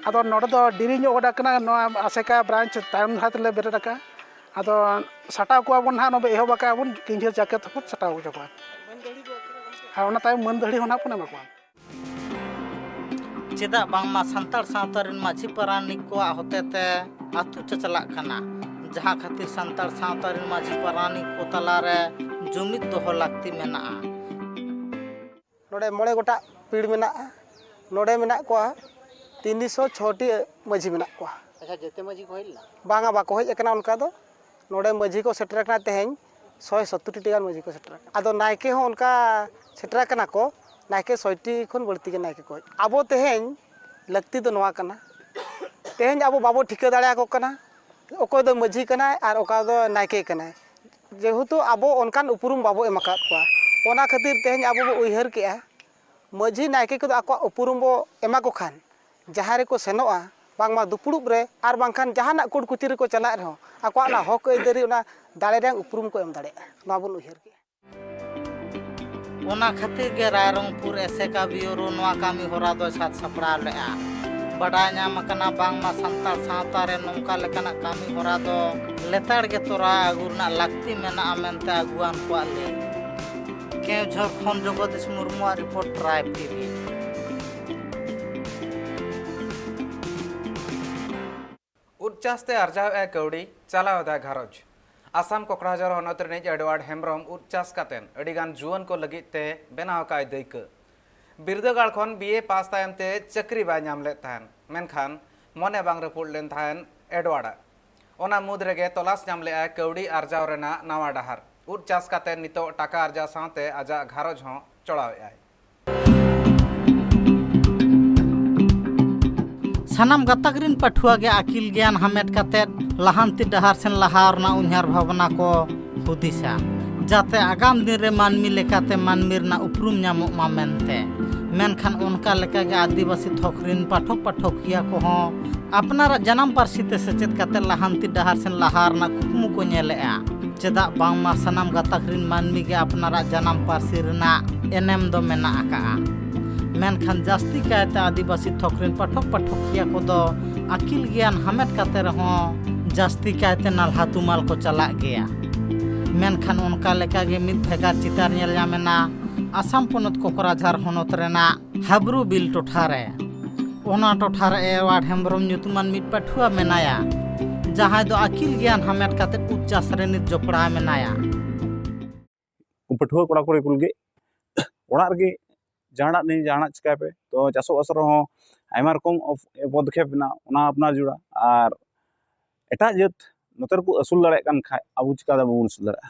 ᱟᱫᱚ ᱱᱚᱰᱮ ᱫᱚ ᱰᱮᱨᱤ ᱧᱚᱜ ᱚᱰᱟᱜ ᱠᱟᱱᱟ, ᱱᱚᱣᱟ ᱟᱥᱮᱠᱟ ᱵᱨᱟᱧᱪ ᱛᱟᱭᱚᱢ ᱫᱷᱟᱨᱟ ᱛᱮᱞᱮ ᱵᱮᱨᱮᱫ ᱟᱠᱟᱫᱼᱟ᱾ ᱟᱫᱚ ᱥᱟᱴᱟᱣ ᱠᱚᱣᱟ ᱵᱚᱱ ᱱᱟᱦᱟᱜ, ᱱᱚᱰᱮ ᱮᱦᱚᱵ ᱟᱠᱟᱫᱼᱟ ᱵᱚᱱ, ᱠᱤᱧᱡᱷᱤᱨ ᱡᱟᱠᱟᱛ ᱦᱚᱸᱵᱚᱱ ᱥᱟᱴᱟᱣ ᱦᱚᱪᱚ ᱠᱚᱣᱟ᱾ ᱟᱨ ᱚᱱᱟ ᱛᱟᱭᱚᱢ ᱢᱟᱹᱱ ᱫᱟᱹᱦᱲᱤ ᱦᱚᱸ ᱱᱟᱦᱟᱜ ᱵᱚᱱ ᱮᱢᱟ ᱠᱚᱣᱟ᱾ ᱪᱮᱫᱟᱜ ᱵᱟᱝᱢᱟ ᱥᱟᱱᱛᱟᱲ ᱥᱟᱶᱛᱟ ᱨᱮᱱ ᱢᱟᱹᱡᱷᱤ ᱯᱟᱨᱟᱱᱤᱠ ᱠᱚᱣᱟᱜ ᱦᱚᱛᱮᱛᱮ ᱟᱹᱛᱩ ᱪᱟᱪᱟᱞᱟᱜ ᱠᱟᱱᱟ, ᱡᱟᱦᱟᱸ ᱠᱷᱟᱹᱛᱤᱨ ᱥᱟᱱᱛᱟᱲ ᱥᱟᱶᱛᱟ ᱨᱮᱱ ᱢᱟᱹᱡᱷᱤ ᱯᱟᱨᱟᱱᱤᱠ ᱠᱚ ᱛᱟᱞᱟᱨᱮ ᱡᱩᱢᱤᱫ ᱫᱚᱦᱚ ᱞᱟᱹᱠᱛᱤ ᱢᱮᱱᱟᱜᱼᱟ᱾ ᱱᱚᱰᱮ ᱢᱚᱬᱮ ᱜᱚᱴᱟᱜ ᱯᱤᱲ ᱢᱮᱱᱟᱜᱼᱟ᱾ ᱱᱚᱰᱮ ᱢᱮᱱᱟᱜ ᱠᱚᱣᱟ ᱛᱤᱱᱥᱚ ᱪᱷᱚᱴᱤ ᱢᱟᱹᱡᱷᱤ ᱢᱮᱱᱟᱜ ᱠᱚᱣᱟ᱾ ᱟᱪᱪᱷᱟ, ᱡᱮᱛᱮ ᱢᱟᱹᱡᱷᱤ ᱠᱚ ᱦᱮᱡ ᱞᱮᱱᱟ? ᱵᱟᱝᱟ, ᱵᱟᱠᱚ ᱦᱮᱡ ᱟᱠᱟᱱᱟ ᱚᱱᱠᱟ ᱫᱚ᱾ ᱱᱚᱰᱮ ᱢᱟᱹᱡᱷᱤ ᱠᱚ ᱥᱮᱴᱮᱨ ᱟᱠᱟᱱᱟ ᱛᱮᱦᱮᱧ ᱥᱚᱭ ᱥᱚᱛᱛᱚᱨ ᱴᱤ ᱜᱟᱱ ᱢᱟᱹᱡᱷᱤ ᱠᱚ ᱥᱮᱴᱮᱨ ᱟᱠᱟᱱᱟ᱾ ᱟᱫᱚ ᱱᱟᱭᱠᱮ ᱦᱚᱸ ᱚᱱᱠᱟ ᱥᱮᱴᱮᱨ ᱟᱠᱟᱱᱟ ᱠᱚ, ᱱᱟᱭᱠᱮ ᱥᱚᱭ ᱴᱤ ᱠᱷᱚᱱ ᱵᱟᱹᱲᱛᱤ ᱜᱮ ᱱᱟᱭᱠᱮ ᱠᱚ ᱦᱮᱡ᱾ ᱟᱵᱚ ᱛᱮᱦᱮᱧ ᱞᱟᱹᱠᱛᱤ ᱫᱚ ᱱᱚᱣᱟ ᱠᱟᱱᱟ, ᱛᱮᱦᱮᱧ ᱟᱵᱚ ᱵᱟᱵᱚ ᱴᱷᱤᱠᱟᱹ ᱫᱟᱲᱮᱭᱟᱠᱚ ᱠᱟᱱᱟ ᱚᱠᱚᱭ ᱫᱚ ᱢᱟᱹᱡᱷᱤ ᱠᱟᱱᱟᱭ ᱟᱨ ᱚᱠᱟ ᱫᱚ ᱱᱟᱭᱠᱮ ᱠᱟᱱᱟᱭ᱾ ᱡᱮᱦᱮᱛᱩ ᱟᱵᱚ ᱚᱱᱠᱟᱱ ᱩᱯᱨᱩᱢ ᱵᱟᱵᱚ ᱮᱢ ᱟᱠᱟᱫ ᱠᱚᱣᱟ, ᱚᱱᱟ ᱠᱷᱟᱹᱛᱤᱨ ᱛᱮᱦᱮᱧ ᱟᱵᱚ ᱵᱚ ᱩᱭᱦᱟᱹᱨ ᱠᱮᱜᱼᱟ, ᱢᱟᱹᱡᱷᱤ ᱱᱟᱭᱠᱮ ᱠᱚᱫᱚ ᱟᱠᱚᱣᱟᱜ ᱩᱯᱨᱩᱢ ᱵᱚ ᱮᱢᱟ ᱠᱚ ᱠᱷᱟᱱ, ᱡᱟᱦᱟᱸ ᱨᱮᱠᱚ ᱥᱮᱱᱚᱜᱼᱟ, ᱵᱟᱝᱢᱟ ᱫᱩᱯᱲᱩᱵ ᱨᱮ ᱟᱨ ᱵᱟᱝᱠᱷᱟᱱ ᱡᱟᱦᱟᱱᱟᱜ ᱠᱳᱨᱴ ᱠᱩᱪᱟᱹᱨᱤ ᱠᱚ ᱪᱟᱞᱟᱜ ᱨᱮᱦᱚᱸ, ᱟᱠᱚᱣᱟᱜ ᱚᱱᱟ ᱦᱚᱠ ᱟᱹᱭᱫᱟᱹᱨᱤ, ᱚᱱᱟ ᱫᱟᱲᱮ ᱨᱮᱭᱟᱜ ᱩᱯᱨᱩᱢ ᱠᱚ ᱮᱢ ᱫᱟᱲᱮᱭᱟᱜᱼᱟ, ᱱᱚᱣᱟ ᱵᱚᱱ ᱩᱭᱦᱟᱹᱨ ᱠᱮᱜᱼᱟ᱾ ᱚᱱᱟ ᱠᱷᱟᱹᱛᱤᱨ ᱜᱮ ᱨᱟᱭᱨᱚᱝᱯᱩᱨ ᱮᱥᱮᱠᱟ ᱵᱤᱭᱩᱨᱳ ᱱᱚᱣᱟ ᱠᱟᱹᱢᱤ ᱦᱚᱨᱟ ᱫᱚᱭ ᱥᱟᱛ ᱥᱟᱯᱲᱟᱣ ᱞᱮᱫᱼᱟ᱾ ᱵᱟᱰᱟᱭ ᱧᱟᱢ ᱟᱠᱟᱱᱟ ᱵᱟᱝᱢᱟ ᱥᱟᱱᱛᱟᱲ ᱥᱟᱶᱛᱟ ᱨᱮ ᱱᱚᱝᱠᱟ ᱞᱮᱠᱟᱱᱟᱜ ᱠᱟᱹᱢᱤ ᱦᱚᱨᱟ ᱫᱚ ᱞᱮᱛᱟᱲ ᱜᱮ ᱛᱚᱨᱟᱣ ᱟᱹᱜᱩ ᱨᱮᱱᱟᱜ ᱞᱟᱹᱠᱛᱤ ᱢᱮᱱᱟᱜᱼᱟ ᱢᱮᱱᱛᱮ ᱟᱹᱜᱩᱣᱟᱱ ᱠᱚᱣᱟᱜ ᱞᱟᱹᱭ᱾ ᱠᱮᱣᱡᱷᱚᱨ ᱠᱷᱚᱱ ᱡᱚᱜᱚᱫᱤᱥ ᱢᱩᱨᱢᱩᱣᱟᱜ ᱨᱤᱯᱳᱨᱴ, ᱴᱨᱟᱭᱤᱵᱽ ᱴᱤᱵᱷᱤ᱾ ᱩᱫ ᱪᱟᱥ ᱛᱮ ᱟᱨᱡᱟᱣᱮᱫᱼᱟᱭ ᱠᱟᱹᱣᱰᱤ, ᱪᱟᱞᱟᱣᱮᱫᱟᱭ ᱜᱷᱟᱨᱚᱸᱡᱽ᱾ ᱟᱥᱟᱢ ᱠᱚᱠᱲᱟᱡᱷᱚᱨ ᱦᱚᱱᱚᱛ ᱨᱤᱱᱤᱡ ᱮᱰᱣᱟᱨᱰ ᱦᱮᱢᱵᱽᱨᱚᱢ ᱩᱫ ᱪᱟᱥ ᱠᱟᱛᱮ ᱟᱹᱰᱤᱜᱟᱱ ᱡᱩᱣᱟᱹᱱ ᱠᱚ ᱞᱟᱹᱜᱤᱫ ᱛᱮ ᱵᱮᱱᱟᱣ ᱟᱠᱟᱫᱼᱟᱭ ᱫᱟᱹᱭᱠᱟᱹ᱾ ᱵᱤᱨᱫᱟᱹᱜᱟᱲ ᱠᱷᱚᱱ ᱵᱤ ᱮ ᱯᱟᱥ ᱛᱟᱭᱚᱢ ᱛᱮ ᱪᱟᱹᱠᱨᱤ ᱵᱟᱭ ᱧᱟᱢ ᱞᱮᱫ ᱛᱟᱦᱮᱸᱱ, ᱢᱮᱱᱠᱷᱟᱱ ᱢᱚᱱᱮ ᱵᱟᱝ ᱨᱟᱹᱯᱩᱫ ᱞᱮᱱ ᱛᱟᱦᱮᱸᱱ ᱮᱰᱣᱟᱨᱰ ᱟᱜ᱾ ᱚᱱᱟ ᱢᱩᱫᱽ ᱨᱮᱜᱮ ᱛᱚᱞᱟᱥ ᱧᱟᱢ ᱞᱮᱫᱼᱟᱭ ᱠᱟᱹᱣᱰᱤ ᱟᱨᱡᱟᱣ ᱨᱮᱱᱟᱜ ᱱᱟᱣᱟ ᱰᱟᱦᱟᱨ᱾ ᱩᱫ ᱪᱟᱥ ᱠᱟᱛᱮ ᱱᱤᱛᱚᱜ ᱴᱟᱠᱟ ᱟᱨᱡᱟᱣ ᱥᱟᱶᱛᱮ ᱟᱡᱟᱜ ᱜᱷᱟᱨᱚᱸᱡᱽ ᱦᱚᱸ ᱪᱚᱲᱟᱣᱮᱫᱼᱟᱭ᱾ ᱥᱟᱱᱟᱢ ᱜᱟᱛᱟᱠ ᱨᱤᱱ ᱯᱟᱹᱴᱷᱩᱣᱟᱹ ᱜᱮ ᱟᱹᱠᱤᱞ ᱜᱮᱭᱟᱱ ᱦᱟᱢᱮᱴ ᱠᱟᱛᱮ ᱞᱟᱦᱟᱱᱛᱤ ᱰᱟᱦᱟᱨ ᱥᱮᱱ ᱞᱟᱦᱟᱣ ᱨᱮᱱᱟᱜ ᱩᱭᱦᱟᱹᱨ ᱵᱷᱟᱵᱽᱱᱟ ᱠᱚ ᱦᱩᱫᱤᱥᱟ, ᱡᱟᱛᱮ ᱟᱜᱟᱢ ᱫᱤᱱ ᱨᱮ ᱢᱟᱹᱱᱢᱤ ᱞᱮᱠᱟᱛᱮ ᱢᱟᱹᱱᱢᱤ ᱨᱮᱱᱟᱜ ᱩᱯᱨᱩᱢ ᱧᱟᱢᱚᱜ ᱢᱟ ᱢᱮᱱᱛᱮ᱾ ᱢᱮᱱᱠᱷᱟᱱ ᱚᱱᱠᱟ ᱞᱮᱠᱟᱜᱮ ᱟᱹᱫᱤᱵᱟᱹᱥᱤ ᱛᱷᱚᱠ ᱨᱤᱱ ᱯᱟᱴᱷᱚᱠ ᱯᱟᱴᱷᱚᱠᱤᱭᱟᱹ ᱠᱚᱦᱚᱸ ᱟᱯᱱᱟᱨᱟᱜ ᱡᱟᱱᱟᱢ ᱯᱟᱹᱨᱥᱤ ᱛᱮ ᱥᱮᱪᱮᱫ ᱠᱟᱛᱮ ᱞᱟᱦᱟᱱᱛᱤ ᱰᱟᱦᱟᱨ ᱥᱮᱱ ᱞᱟᱦᱟ ᱨᱮᱱᱟᱜ ᱠᱩᱠᱢᱩ ᱠᱚ ᱧᱮᱞᱮᱜᱼᱟ᱾ ᱪᱮᱫᱟᱜ ᱵᱟᱝᱢᱟ ᱥᱟᱱᱟᱢ ᱜᱟᱛᱟᱠ ᱨᱤᱱ ᱢᱟᱹᱱᱢᱤ ᱜᱮ ᱟᱯᱱᱟᱨᱟᱜ ᱡᱟᱱᱟᱢ ᱯᱟᱹᱨᱥᱤ ᱨᱮᱱᱟᱜ ᱮᱱᱮᱢ ᱫᱚ ᱢᱮᱱᱟᱜ ᱟᱠᱟᱜᱼᱟ᱾ ᱢᱮᱱᱠᱷᱟᱱ ᱡᱟᱹᱥᱛᱤ ᱠᱟᱭᱛᱮ ᱟᱹᱫᱤᱵᱟᱹᱥᱤ ᱛᱷᱚᱠ ᱨᱤᱱ ᱯᱟᱴᱷᱚᱠ ᱯᱟᱴᱷᱚᱠᱤᱭᱟᱹ ᱠᱚᱫᱚ ᱟᱹᱠᱤᱞ ᱜᱮᱭᱟᱱ ᱦᱟᱢᱮᱴ ᱠᱟᱛᱮ ᱨᱮᱦᱚᱸ ᱡᱟᱹᱥᱛᱤ ᱠᱟᱭᱛᱮ ᱱᱟᱞᱦᱟ ᱛᱩᱢᱟᱹᱞ ᱠᱚ ᱪᱟᱞᱟᱜ ᱜᱮᱭᱟ᱾ ᱢᱮᱱᱠᱷᱟᱱ ᱚᱱᱠᱟ ᱞᱮᱠᱟᱜᱮ ᱢᱤᱫ ᱵᱷᱮᱜᱟᱨ ᱪᱤᱛᱟᱹᱨ ᱧᱮᱞ ᱧᱟᱢ ᱮᱱᱟ ᱟᱥᱟᱢ ᱯᱚᱱᱚᱛ ᱠᱚᱠᱨᱟᱡᱷᱟᱨ ᱦᱚᱱᱚᱛ ᱨᱮᱱᱟᱜ ᱦᱟᱵᱨᱩ ᱵᱤᱞ ᱴᱚᱴᱷᱟ ᱨᱮ᱾ ᱚᱱᱟ ᱴᱚᱴᱷᱟ ᱨᱮ ᱮᱰᱣᱟᱨᱰ ᱦᱮᱢᱵᱨᱚᱢ ᱧᱩᱛᱩᱢᱟᱱ ᱢᱤᱫ ᱯᱟᱹᱴᱷᱩᱣᱟᱹ ᱢᱮᱱᱟᱭᱟ, ᱡᱟᱦᱟᱸᱭ ᱫᱚ ᱟᱹᱠᱤᱞ ᱜᱮᱭᱟᱱ ᱦᱟᱢᱮᱴ ᱠᱟᱛᱮ ᱩᱫ ᱪᱟᱥ ᱨᱮ ᱱᱤᱛ ᱡᱚᱯᱲᱟᱣ ᱢᱮᱱᱟᱭᱟ᱾ ᱯᱟᱹᱴᱷᱩᱣᱟᱹ ᱠᱚᱲᱟ ᱠᱩᱲᱤ ᱠᱚ ᱞᱟᱹᱜᱤᱫ ᱚᱲᱟᱜ ᱨᱮᱜᱮ ᱡᱟᱦᱟᱱᱟᱜ ᱱᱤᱭᱮ ᱡᱟᱦᱟᱱᱟᱜ ᱪᱤᱠᱟᱭ ᱯᱮ᱾ ᱛᱚ ᱪᱟᱥᱚᱜ ᱵᱟᱥᱚᱜ ᱨᱮᱦᱚᱸ ᱟᱭᱢᱟ ᱨᱚᱠᱚᱢ ᱚᱯ- ᱯᱚᱫᱚᱠᱷᱮᱯ ᱢᱮᱱᱟᱜᱼᱟ, ᱚᱱᱟ ᱟᱯᱱᱟᱨ ᱡᱚᱲᱟ᱾ ᱟᱨ ᱮᱴᱟᱜ ᱡᱟᱹᱛ ᱱᱚᱛᱮ ᱨᱮᱠᱚ ᱟᱹᱥᱩᱞ ᱫᱟᱲᱮᱭᱟᱜ ᱠᱟᱱ ᱠᱷᱟᱡ ᱟᱵᱚ ᱪᱤᱠᱟ ᱵᱟᱵᱚᱱ ᱟᱹᱥᱩᱞ ᱫᱟᱲᱮᱭᱟᱜᱼᱟ?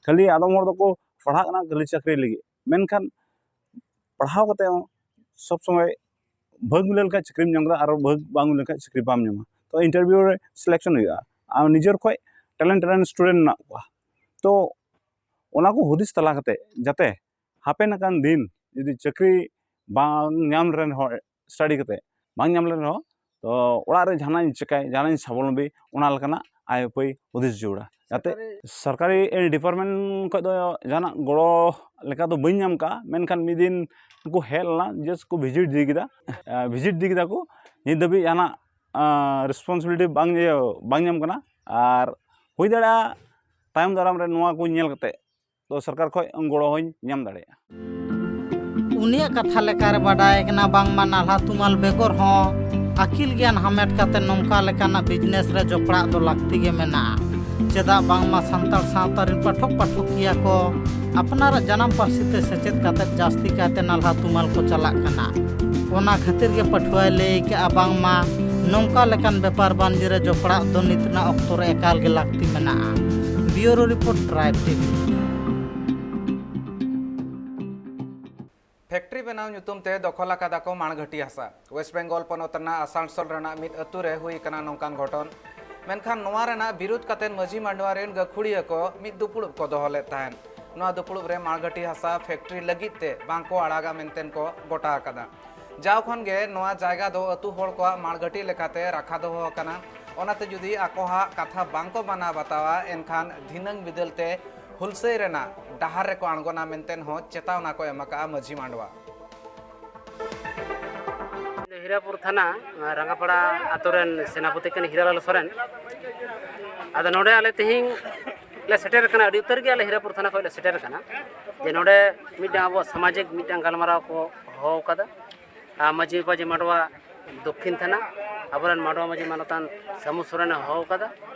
ᱠᱷᱟᱹᱞᱤ ᱟᱫᱚᱢ ᱦᱚᱲ ᱫᱚᱠᱚ ᱯᱟᱲᱦᱟᱜ ᱠᱟᱱᱟ ᱠᱷᱟᱹᱞᱤ ᱪᱟᱹᱠᱨᱤ ᱞᱟᱹᱜᱤᱫ, ᱢᱮᱱᱠᱷᱟᱱ ᱯᱟᱲᱦᱟᱣ ᱠᱟᱛᱮ ᱦᱚᱸ ᱥᱚᱵ ᱥᱚᱢᱚᱭ ᱵᱷᱟᱹᱜᱽ ᱢᱤᱞᱟᱹᱣ ᱞᱮᱱᱠᱷᱟᱱ ᱪᱟᱹᱠᱨᱤᱢ ᱧᱟᱢ ᱠᱮᱫᱟ, ᱟᱨ ᱵᱷᱟᱹᱜᱽ ᱵᱟᱝ ᱢᱤᱞᱟᱹᱣ ᱞᱮᱱᱠᱷᱟᱱ ᱪᱟᱹᱠᱨᱤ ᱵᱟᱢ ᱧᱟᱢᱟ᱾ ᱛᱚ ᱤᱱᱴᱟᱨᱵᱷᱤᱭᱩ ᱨᱮ ᱥᱤᱞᱮᱠᱥᱚᱱ ᱦᱩᱭᱩᱜᱼᱟ᱾ ᱟᱨ ᱱᱤᱡᱮᱨ ᱠᱷᱚᱡ ᱴᱮᱞᱮᱱᱴ ᱴᱮᱞᱮᱱᱴ ᱥᱴᱩᱰᱮᱱᱴ ᱢᱮᱱᱟᱜ ᱠᱚᱣᱟ, ᱛᱚ ᱚᱱᱟ ᱠᱚ ᱦᱩᱫᱤᱥ ᱛᱟᱞᱟ ᱠᱟᱛᱮ ᱡᱟᱛᱮ ᱦᱟᱯᱮᱱ ᱟᱠᱟᱱ ᱫᱤᱱ ᱡᱩᱫᱤ ᱪᱟᱹᱠᱨᱤ ᱵᱟᱝ ᱧᱟᱢ ᱨᱮᱱ ᱦᱚᱲ, ᱥᱴᱟᱰᱤ ᱠᱟᱛᱮ ᱵᱟᱝ ᱧᱟᱢ ᱞᱮᱱ ᱨᱮᱦᱚᱸ, ᱛᱚ ᱚᱲᱟᱜ ᱨᱮ ᱡᱟᱦᱟᱱᱟᱜ ᱤᱧ ᱪᱮᱠᱟᱭ, ᱡᱟᱦᱟᱱᱟᱜ ᱤᱧ ᱥᱟᱵᱚᱞᱚᱢᱵᱤ, ᱚᱱᱟ ᱞᱮᱠᱟᱱᱟᱜ ᱟᱭ ᱩᱯᱟᱹᱭ ᱦᱩᱫᱤᱥ ᱡᱟᱹᱨᱩᱲᱟ᱾ ᱡᱟᱛᱮ ᱥᱚᱨᱠᱟᱨᱤ ᱰᱤᱯᱟᱨᱴᱢᱮᱱᱴ ᱠᱷᱚᱱ ᱫᱚ ᱡᱟᱦᱟᱱᱟᱜ ᱜᱚᱲᱚ ᱞᱮᱠᱟ ᱫᱚ ᱵᱟᱹᱧ ᱧᱟᱢ ᱠᱟᱜᱼᱟ, ᱢᱮᱱᱠᱷᱟᱱ ᱢᱤᱫ ᱫᱤᱱ ᱠᱚ ᱦᱮᱡ ᱞᱮᱱᱟ, ᱡᱟᱥᱴ ᱠᱚ ᱵᱷᱤᱡᱤᱴ ᱤᱫᱤ ᱠᱮᱫᱟ, ᱵᱷᱤᱡᱤᱴ ᱤᱫᱤ ᱠᱮᱫᱟ ᱠᱚ᱾ ᱱᱤᱛ ᱫᱷᱟᱹᱵᱤᱡ ᱡᱟᱦᱟᱱᱟᱜ ᱨᱮᱥᱯᱚᱱᱥᱤᱵᱤᱞᱤᱴᱤ ᱵᱟᱝ ᱤᱭᱟᱹ ᱵᱟᱝ ᱧᱟᱢ ᱠᱟᱱᱟ᱾ ᱟᱨ ᱦᱩᱭ ᱫᱟᱲᱮᱭᱟᱜᱼᱟ ᱛᱟᱭᱚᱢ ᱫᱟᱨᱟᱢ ᱨᱮ ᱱᱚᱣᱟ ᱠᱚ ᱧᱮᱞ ᱠᱟᱛᱮ ᱛᱚ ᱥᱚᱨᱠᱟᱨ ᱠᱷᱚᱡ ᱜᱚᱲᱚ ᱦᱚᱸᱧ ᱧᱟᱢ ᱫᱟᱲᱮᱭᱟᱜᱼᱟ᱾ ᱩᱱᱤᱭᱟᱜ ᱠᱟᱛᱷᱟ ᱞᱮᱠᱟᱨᱮ ᱵᱟᱰᱟᱭ ᱠᱟᱱᱟ ᱵᱟᱝᱢᱟ ᱱᱟᱞᱦᱟ ᱛᱩᱢᱟᱹᱞ ᱵᱮᱜᱚᱨ ᱦᱚᱸ ᱟᱹᱠᱤᱞ ᱜᱮᱭᱟᱱ ᱦᱟᱢᱮᱴ ᱠᱟᱛᱮ ᱱᱚᱝᱠᱟ ᱞᱮᱠᱟᱱᱟᱜ ᱵᱤᱡᱽᱱᱮᱥ ᱨᱮ ᱡᱚᱯᱲᱟᱜ ᱫᱚ ᱞᱟᱹᱠᱛᱤ ᱜᱮ ᱢᱮᱱᱟᱜᱼᱟ᱾ ᱪᱮᱫᱟᱜ ᱵᱟᱝᱢᱟ ᱥᱟᱱᱛᱟᱲ ᱥᱟᱶᱛᱟ ᱨᱮᱱ ᱯᱟᱴᱷᱚᱠ ᱯᱟᱴᱷᱚᱠᱤᱭᱟᱹ ᱠᱚ ᱟᱯᱱᱟᱨᱟᱜ ᱡᱟᱱᱟᱢ ᱯᱟᱹᱨᱥᱤ ᱛᱮ ᱥᱮᱪᱮᱫ ᱠᱟᱛᱮ ᱡᱟᱹᱥᱛᱤ ᱠᱟᱭᱛᱮ ᱱᱟᱞᱦᱟ ᱛᱩᱢᱟᱹᱞ ᱠᱚ ᱪᱟᱞᱟᱜ ᱠᱟᱱᱟ᱾ ᱚᱱᱟ ᱠᱷᱟᱹᱛᱤᱨ ᱜᱮ ᱯᱟᱹᱴᱷᱩᱣᱟᱹᱭ ᱞᱟᱹᱭ ᱠᱮᱜᱼᱟ ᱵᱟᱝᱢᱟ ᱱᱚᱝᱠᱟ ᱞᱮᱠᱟᱱ ᱵᱮᱯᱟᱨ ᱵᱟᱹᱱᱤᱡᱽ ᱨᱮ ᱡᱚᱯᱲᱟᱜ ᱫᱚ ᱱᱤᱛ ᱨᱮᱱᱟᱜ ᱚᱠᱛᱚ ᱨᱮ ᱮᱠᱟᱞ ᱜᱮ ᱞᱟᱹᱠᱛᱤ ᱢᱮᱱᱟᱜᱼᱟ᱾ ᱵᱤᱭᱩᱨᱳ ᱨᱤᱯᱳᱨᱴ, ᱴᱨᱟᱭᱤᱵᱽ ᱴᱤᱵᱷᱤ᱾ ᱯᱷᱮᱠᱴᱨᱤ ᱵᱮᱱᱟᱣ ᱧᱩᱛᱩᱢ ᱛᱮ ᱫᱚᱠᱷᱚᱞ ᱟᱠᱟᱫᱟ ᱠᱚ ᱢᱟᱲᱜᱷᱟᱹᱴᱤ ᱦᱟᱥᱟ᱾ ᱳᱭᱮᱥᱴ ᱵᱮᱝᱜᱚᱞ ᱯᱚᱱᱚᱛ ᱨᱮᱱᱟᱜ ᱟᱥᱟᱱᱥᱳᱞ ᱨᱮᱱᱟᱜ ᱢᱤᱫ ᱟᱹᱛᱩ ᱨᱮ ᱦᱩᱭ ᱟᱠᱟᱱᱟ ᱱᱚᱝᱠᱟᱱ ᱜᱷᱚᱴᱚᱱ᱾ ᱢᱮᱱᱠᱷᱟᱱ ᱱᱚᱣᱟ ᱨᱮᱱᱟᱜ ᱵᱤᱨᱩᱫᱷ ᱠᱟᱛᱮ ᱢᱟᱹᱡᱷᱤ ᱢᱟᱰᱣᱟ ᱨᱮᱱ ᱜᱟᱹᱠᱷᱩᱲᱤᱭᱟᱹ ᱠᱚ ᱢᱤᱫ ᱫᱩᱯᱲᱩᱵ ᱠᱚ ᱫᱚᱦᱚ ᱞᱮᱫ ᱛᱟᱦᱮᱸᱫ᱾ ᱱᱚᱣᱟ ᱫᱩᱯᱲᱩᱵ ᱨᱮ ᱢᱟᱲᱜᱷᱟᱹᱴᱤ ᱦᱟᱥᱟ ᱯᱷᱮᱠᱴᱨᱤ ᱞᱟᱹᱜᱤᱫ ᱛᱮ ᱵᱟᱝ ᱠᱚ ᱟᱲᱟᱜᱟ ᱢᱮᱱᱛᱮ ᱠᱚ ᱜᱚᱴᱟ ᱟᱠᱟᱫᱟ᱾ ᱡᱟᱣ ᱠᱷᱚᱱ ᱜᱮ ᱱᱚᱣᱟ ᱡᱟᱭᱜᱟ ᱫᱚ ᱟᱹᱛᱩ ᱦᱚᱲ ᱠᱚᱣᱟᱜ ᱢᱟᱲᱜᱷᱟᱹᱴᱤ ᱞᱮᱠᱟᱛᱮ ᱨᱟᱠᱷᱟ ᱫᱚᱦᱚ ᱟᱠᱟᱱᱟ᱾ ᱚᱱᱟᱛᱮ ᱡᱩᱫᱤ ᱟᱠᱚᱣᱟᱜ ᱠᱟᱛᱷᱟ ᱵᱟᱝ ᱠᱚ ᱢᱟᱱᱟᱣ ᱵᱟᱛᱟᱣᱟ, ᱮᱱᱠᱷᱟᱱ ᱫᱷᱤᱱᱟᱹᱝ ᱵᱤᱫᱟᱹᱞ ᱛᱮ ᱦᱩᱞᱥᱟᱹᱭ ᱨᱮᱱᱟᱜ ᱰᱟᱦᱟᱨ ᱨᱮᱠᱚ ᱟᱬᱜᱚᱱᱟ ᱢᱮᱱᱛᱮ ᱦᱚᱸ ᱪᱮᱛᱟᱣᱱᱟ ᱠᱚ ᱮᱢ ᱟᱠᱟᱫᱼᱟ ᱢᱟᱹᱡᱷᱤ ᱢᱟᱰᱣᱟ᱾ ᱦᱤᱨᱟᱯᱩᱨ ᱛᱷᱟᱱᱟ, ᱨᱟᱸᱜᱟᱯᱟᱲᱟ ᱟᱛᱳ ᱨᱮᱱ ᱥᱮᱱᱟᱯᱚᱛᱤ ᱠᱟᱱ ᱦᱤᱨᱟᱞᱟᱞ ᱥᱚᱨᱮᱱ᱾ ᱟᱫᱚ ᱱᱚᱰᱮ ᱟᱞᱮ ᱛᱮᱦᱮᱧ ᱞᱮ ᱥᱮᱴᱮᱨ ᱠᱟᱱᱟ, ᱟᱹᱰᱤ ᱩᱛᱟᱹᱨ ᱜᱮ ᱟᱞᱮ ᱦᱤᱨᱟᱯᱩᱨ ᱛᱷᱟᱱᱟ ᱠᱷᱚᱱ ᱞᱮ ᱥᱮᱴᱮᱨ ᱠᱟᱱᱟ᱾ ᱡᱮ ᱱᱚᱰᱮ ᱢᱤᱫᱴᱟᱝ ᱟᱵᱚ ᱥᱟᱢᱟᱡᱤᱠ ᱢᱤᱫᱴᱟᱝ ᱜᱟᱞᱢᱟᱨᱟᱣ ᱠᱚ ᱦᱚᱦᱚ ᱟᱠᱟᱫᱟ᱾ ᱟᱨ ᱢᱟᱹᱡᱷᱤ ᱢᱟᱯᱟᱡᱷᱤ ᱢᱟᱰᱣᱟ ᱫᱚᱠᱠᱷᱤᱱ ᱛᱷᱟᱱᱟ, ᱟᱵᱚᱨᱮᱱ ᱢᱟᱰᱣᱟ ᱢᱟᱹᱡᱷᱤ ᱢᱟᱱᱚᱛᱟᱱ ᱥᱟᱹᱢᱩ ᱥᱚᱨᱮᱱᱮ ᱦᱚᱦᱚ ᱟᱠᱟᱫᱟ᱾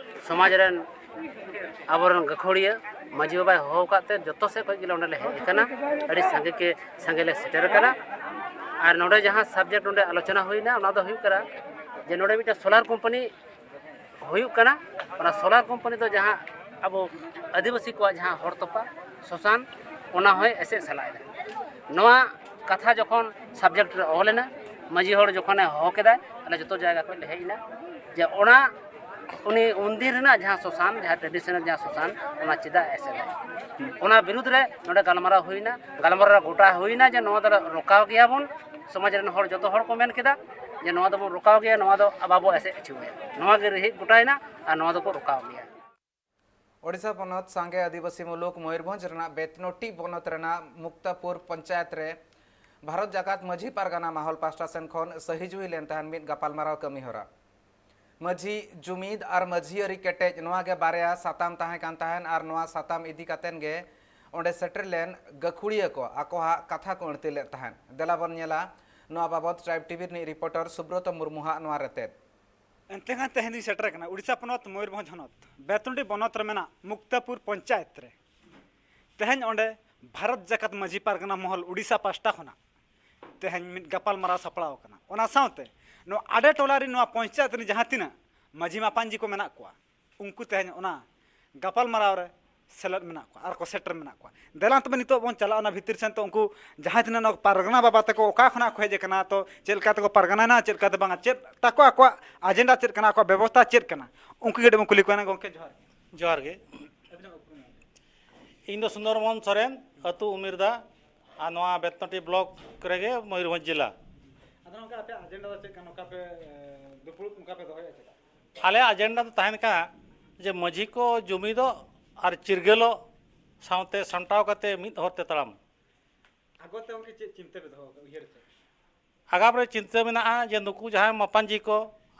ᱥᱚᱢᱟᱡᱽ ᱨᱮᱱ ᱟᱵᱚᱨᱮᱱ ᱜᱟᱹᱠᱷᱩᱲᱤᱭᱟᱹ ᱢᱟᱹᱡᱷᱤ ᱵᱟᱵᱟᱭ ᱦᱚᱦᱚ ᱟᱠᱟᱫ ᱛᱮ ᱡᱚᱛᱚ ᱥᱮᱫ ᱠᱷᱚᱱ ᱜᱮᱞᱮ ᱚᱸᱰᱮ ᱞᱮ ᱦᱮᱡ ᱟᱠᱟᱱᱟ᱾ ᱟᱹᱰᱤ ᱥᱟᱸᱜᱮ ᱜᱮ, ᱥᱟᱸᱜᱮ ᱞᱮ ᱥᱮᱴᱮᱨ ᱟᱠᱟᱱᱟ᱾ ᱟᱨ ᱱᱚᱰᱮ ᱡᱟᱦᱟᱸ subject ᱱᱚᱰᱮ ᱟᱞᱳᱪᱚᱱᱟ ᱦᱩᱭᱱᱟ, ᱚᱱᱟ ᱫᱚ ᱦᱩᱭᱩᱜ ᱠᱟᱱᱟ ᱡᱮ ᱱᱚᱰᱮ ᱢᱤᱫᱴᱟᱝ solar company ᱦᱩᱭᱩᱜ ᱠᱟᱱᱟ᱾ ᱚᱱᱟ solar company ᱫᱚ ᱡᱟᱦᱟᱸ ᱟᱵᱚ ᱟᱹᱫᱤᱵᱟᱹᱥᱤ ᱠᱚᱣᱟᱜ ᱡᱟᱦᱟᱸ ᱦᱚᱲ ᱛᱚᱯᱟ, ᱥᱚᱥᱟᱱ, ᱚᱱᱟ ᱦᱚᱸᱭ ᱮᱥᱮᱫ ᱥᱟᱞᱟᱜ ᱮᱫᱟ᱾ ᱱᱚᱣᱟ ᱠᱟᱛᱷᱟ ᱡᱚᱠᱷᱚᱱ subject ᱨᱮ ᱚᱞ ᱮᱱᱟ, ᱢᱟᱹᱡᱷᱤ ᱦᱚᱲ ᱡᱚᱠᱷᱚᱱᱮ ᱦᱚᱦᱚ ᱠᱮᱫᱟ, ᱟᱞᱮ ᱡᱚᱛᱚ ᱡᱟᱭᱜᱟ ᱠᱷᱚᱱ ᱞᱮ ᱦᱮᱡ ᱮᱱᱟ᱾ ᱡᱮ ᱚᱱᱟ, ᱩᱱᱤ ᱩᱱᱫᱤᱱ ᱨᱮᱱᱟᱜ ᱡᱟᱦᱟᱸ ᱥᱚᱥᱟᱱ, ᱡᱟᱦᱟᱸ traditional ᱡᱟᱦᱟᱸ ᱥᱚᱥᱟᱱ, ᱚᱱᱟ ᱪᱮᱫᱟᱜ ᱮ ᱮᱥᱮᱫᱟ? ᱚᱱᱟ ᱵᱤᱨᱩᱫᱽ ᱨᱮ ᱱᱚᱰᱮ ᱜᱟᱞᱢᱟᱨᱟᱣ ᱦᱩᱭᱱᱟ᱾ ᱜᱟᱞᱢᱟᱨᱟᱣ ᱨᱮ ᱜᱚᱴᱟ ᱦᱩᱭᱱᱟ ᱡᱮ ᱱᱚᱣᱟ ᱫᱚᱞᱮ ᱨᱚᱠᱟᱣ ᱜᱮᱭᱟ ᱵᱚᱱ, ᱥᱚᱢᱟᱡᱽ ᱨᱮᱱ ᱦᱚᱲ, ᱡᱚᱛᱚ ᱦᱚᱲ ᱠᱚ ᱢᱮᱱ ᱠᱮᱫᱟ ᱡᱮ ᱱᱚᱣᱟ ᱫᱚᱵᱚᱱ ᱨᱚᱠᱟᱣ ᱜᱮᱭᱟ, ᱱᱚᱣᱟ ᱫᱚ ᱵᱟᱵᱚ ᱮᱥᱮᱫ ᱦᱚᱪᱚᱣᱟᱭᱟ᱾ ᱱᱚᱣᱟ ᱜᱮ ᱨᱤᱦᱤᱴ ᱜᱚᱴᱟᱭᱮᱱᱟ ᱟᱨ ᱱᱚᱣᱟ ᱫᱚᱠᱚ ᱨᱚᱠᱟᱣ ᱜᱮᱭᱟ᱾ ᱳᱰᱤᱥᱟ ᱯᱚᱱᱚᱛ ᱥᱟᱸᱜᱮ ᱟᱹᱫᱤᱵᱟᱹᱥᱤ ᱢᱩᱞᱩᱠ ᱢᱚᱭᱩᱨᱵᱷᱚᱸᱡᱽ ᱨᱮᱱᱟᱜ ᱵᱮᱛᱱᱳᱴᱤ ᱵᱚᱱᱚᱛ ᱨᱮᱱᱟᱜ ᱢᱩᱠᱛᱟᱯᱩᱨ ᱯᱚᱧᱪᱟᱭᱮᱛ ᱨᱮ ᱵᱷᱟᱨᱚᱛ ᱡᱟᱠᱟᱛ ᱢᱟᱹᱡᱷᱤ ᱯᱟᱨᱜᱟᱱᱟ ᱢᱟᱦᱚᱞ ᱯᱟᱦᱴᱟ ᱥᱮᱱ ᱠᱷᱚᱱ ᱥᱟᱹᱦᱤᱡᱩᱦᱤ ᱞᱮᱱ ᱛᱟᱦᱮᱸᱱ ᱢᱤᱫ ᱜᱟᱯᱟᱞᱢᱟᱨᱟᱣ ᱠᱟᱹᱢᱤ ᱦᱚᱨᱟ᱾ ᱢᱟᱹᱡᱷᱤ ᱡᱩᱢᱤᱫ ᱟᱨ ᱢᱟᱹᱡᱷᱤ ᱟᱹᱨᱤ ᱠᱮᱴᱮᱡ, ᱱᱚᱣᱟ ᱜᱮ ᱵᱟᱨᱭᱟ ᱥᱟᱛᱟᱢ ᱛᱟᱦᱮᱸ ᱠᱟᱱ ᱛᱟᱦᱮᱸᱱ ᱟᱨ ᱱᱚᱣᱟ ᱥᱟᱛᱟᱢ ᱤᱫᱤ ᱠᱟᱛᱮᱱ ᱜᱮ ᱚᱸᱰᱮ ᱥᱮᱴᱮᱨ ᱞᱮᱱ ᱜᱟᱹᱠᱷᱩᱲᱤᱭᱟᱹ ᱠᱚ ᱟᱠᱚᱣᱟᱜ ᱠᱟᱛᱷᱟ ᱠᱚ ᱟᱹᱬᱛᱤ ᱞᱮᱫ ᱛᱟᱦᱮᱸᱱ᱾ ᱫᱮᱞᱟ ᱵᱚᱱ ᱧᱮᱞᱟ ᱱᱚᱣᱟ ᱵᱟᱵᱚᱛ ᱴᱨᱟᱭᱤᱵᱽ ᱴᱤᱵᱷᱤ ᱨᱤᱱᱤᱡ ᱨᱤᱯᱳᱨᱴᱟᱨ ᱥᱩᱵᱨᱚᱛᱚ ᱢᱩᱨᱢᱩᱣᱟᱜ ᱱᱚᱣᱟ ᱨᱮᱛᱮᱫ᱾ ᱮᱱᱛᱮ ᱠᱷᱟᱱ ᱛᱮᱦᱮᱧ ᱫᱚᱧ ᱥᱮᱴᱮᱨ ᱟᱠᱟᱱᱟ ᱩᱲᱤᱥᱥᱟ ᱯᱚᱱᱚᱛ ᱢᱚᱭᱩᱨᱵᱷᱚᱸᱡᱽ ᱦᱚᱱᱚᱛ ᱵᱮᱛᱩᱱᱰᱤ ᱵᱚᱱᱚᱛ ᱨᱮ ᱢᱮᱱᱟᱜ ᱢᱩᱠᱛᱟᱯᱩᱨ ᱯᱚᱧᱪᱟᱭᱮᱛ ᱨᱮ᱾ ᱛᱮᱦᱮᱧ ᱚᱸᱰᱮ ᱵᱷᱟᱨᱚᱛ ᱡᱟᱠᱟᱛ ᱢᱟᱹᱡᱷᱤ ᱯᱟᱨᱜᱟᱱᱟ ᱢᱚᱦᱚᱞ ᱩᱰᱤᱥᱟ ᱯᱟᱦᱴᱟ ᱠᱷᱚᱱᱟᱜ ᱛᱮᱦᱮᱧ ᱢᱤᱫ ᱜᱟᱯᱟᱞᱢᱟᱨᱟᱣ ᱥᱟᱯᱲᱟᱣ ᱟᱠᱟᱱᱟ᱾ ᱚᱱᱟ ᱥᱟᱶᱛᱮ ᱱᱚᱣᱟ ᱟᱰᱮ ᱴᱚᱞᱟ ᱨᱮ ᱱᱚᱣᱟ ᱯᱚᱧᱪᱟᱭᱮᱛ ᱨᱮ ᱡᱟᱦᱟᱸ ᱛᱤᱱᱟᱹᱜ ᱢᱟᱹᱡᱷᱤ ᱢᱟᱯᱟᱧᱡᱤ ᱠᱚ ᱢᱮᱱᱟᱜ ᱠᱚᱣᱟ, ᱩᱱᱠᱩ ᱛᱮᱦᱮᱧ ᱚᱱᱟ ᱜᱟᱯᱟᱞᱢᱟᱨᱟᱣ ᱨᱮ ᱥᱮᱞᱮᱫ ᱢᱮᱱᱟᱜ ᱠᱚᱣᱟ ᱟᱨ ᱠᱚ ᱥᱮᱴᱮᱨ ᱢᱮᱱᱟᱜ ᱠᱚᱣᱟ᱾ ᱫᱮᱞᱟ ᱛᱚᱵᱮ ᱱᱤᱛᱚᱜ ᱵᱚᱱ ᱪᱟᱞᱟᱜᱼᱟ ᱚᱱᱟ ᱵᱷᱤᱛᱤᱨ ᱥᱮᱱ᱾ ᱛᱚ ᱩᱱᱠᱩ ᱡᱟᱦᱟᱸᱭ ᱛᱤᱱᱟᱹᱜ ᱱᱚᱣᱟ ᱯᱟᱨᱜᱟᱱᱟ ᱵᱟᱵᱟ ᱛᱟᱠᱚ ᱚᱠᱟ ᱠᱷᱚᱱᱟᱜ ᱠᱚ ᱦᱮᱡ ᱟᱠᱟᱱᱟ, ᱛᱚ ᱪᱮᱫ ᱞᱮᱠᱟ ᱛᱮᱠᱚ ᱯᱟᱨᱜᱟᱱᱟᱭᱮᱱᱟ, ᱪᱮᱫ ᱞᱮᱠᱟ ᱛᱮ ᱵᱟᱝᱟ, ᱪᱮᱫ ᱛᱟᱠᱚ ᱟᱠᱚᱣᱟᱜ ᱟᱡᱮᱱᱰᱟ ᱪᱮᱫ ᱠᱟᱱᱟ, ᱟᱠᱚᱣᱟᱜ ᱵᱮᱵᱚᱥᱛᱷᱟ ᱪᱮᱫ ᱠᱟᱱᱟ, ᱩᱱᱠᱩ ᱜᱮ ᱟᱹᱰᱤ ᱵᱚᱱ ᱠᱩᱞᱤ ᱠᱚᱣᱟ᱾ ᱜᱚᱢᱠᱮ ᱡᱚᱦᱟᱨ ᱜᱮ᱾ ᱡᱚᱦᱟᱨ ᱜᱮ᱾ ᱟᱹᱵᱤᱱᱟᱜ ᱩᱯᱨᱩᱢ? ᱤᱧ ᱫᱚ ᱥᱩᱱᱫᱚᱨ ᱢᱳᱦᱚᱱ ᱥᱚᱨᱮᱱ, ᱟᱹᱛᱩ ᱩᱢᱤᱨᱫᱟ, ᱟᱨ ᱱᱚᱣᱟ ᱵᱮᱛᱱᱚᱴᱤ ᱵᱞᱚᱠ ᱨᱮᱜᱮ ᱢᱚᱭᱩᱨᱵᱷᱚᱸᱡᱽ ᱡᱮᱞᱟ᱾ ᱟᱫᱚ ᱱᱚᱝᱠᱟ ᱟᱯᱮᱭᱟᱜ ᱟᱡᱮᱱᱰᱟ ᱫᱚ ᱪᱮᱫ ᱠᱟᱱᱟ? ᱱᱚᱝᱠᱟ ᱯᱮ, ᱮ, ᱫᱩᱯᱲᱩᱵ ᱱᱚᱝᱠᱟ ᱯᱮ ᱫᱚᱦᱚᱭᱟ ᱪᱮᱫᱟᱜ? ᱟᱞᱮᱭᱟᱜ ᱟᱡᱮᱱᱰᱟ ᱫᱚ ᱛᱟᱦᱮᱱ ᱠᱟᱱᱟ ᱡᱮ ᱢᱟᱹᱡᱷᱤ ᱠᱚ ᱡᱩᱢᱤᱫᱚᱜ ᱟᱨ ᱪᱤᱨᱜᱟᱹᱞᱚᱜ ᱥᱟᱶᱛᱮ ᱥᱟᱢᱴᱟᱣ ᱠᱟᱛᱮ ᱢᱤᱫ ᱦᱚᱨ ᱛᱮ ᱛᱟᱲᱟᱢ᱾ ᱟᱜᱚᱛ ᱛᱮ ᱜᱚᱢᱠᱮ ᱪᱮᱫ ᱪᱤᱱᱛᱟᱹ ᱯᱮ ᱫᱚᱦᱚ ᱟᱠᱟᱫᱟ, ᱩᱭᱦᱟᱹᱨ ᱛᱮ? ᱟᱜᱟᱢ ᱨᱮ ᱪᱤᱱᱛᱟᱹ ᱢᱮᱱᱟᱜᱼᱟ ᱡᱮ ᱱᱩᱠᱩ ᱡᱟᱦᱟᱸᱭ ᱢᱟᱯᱟᱧᱡᱤ ᱠᱚ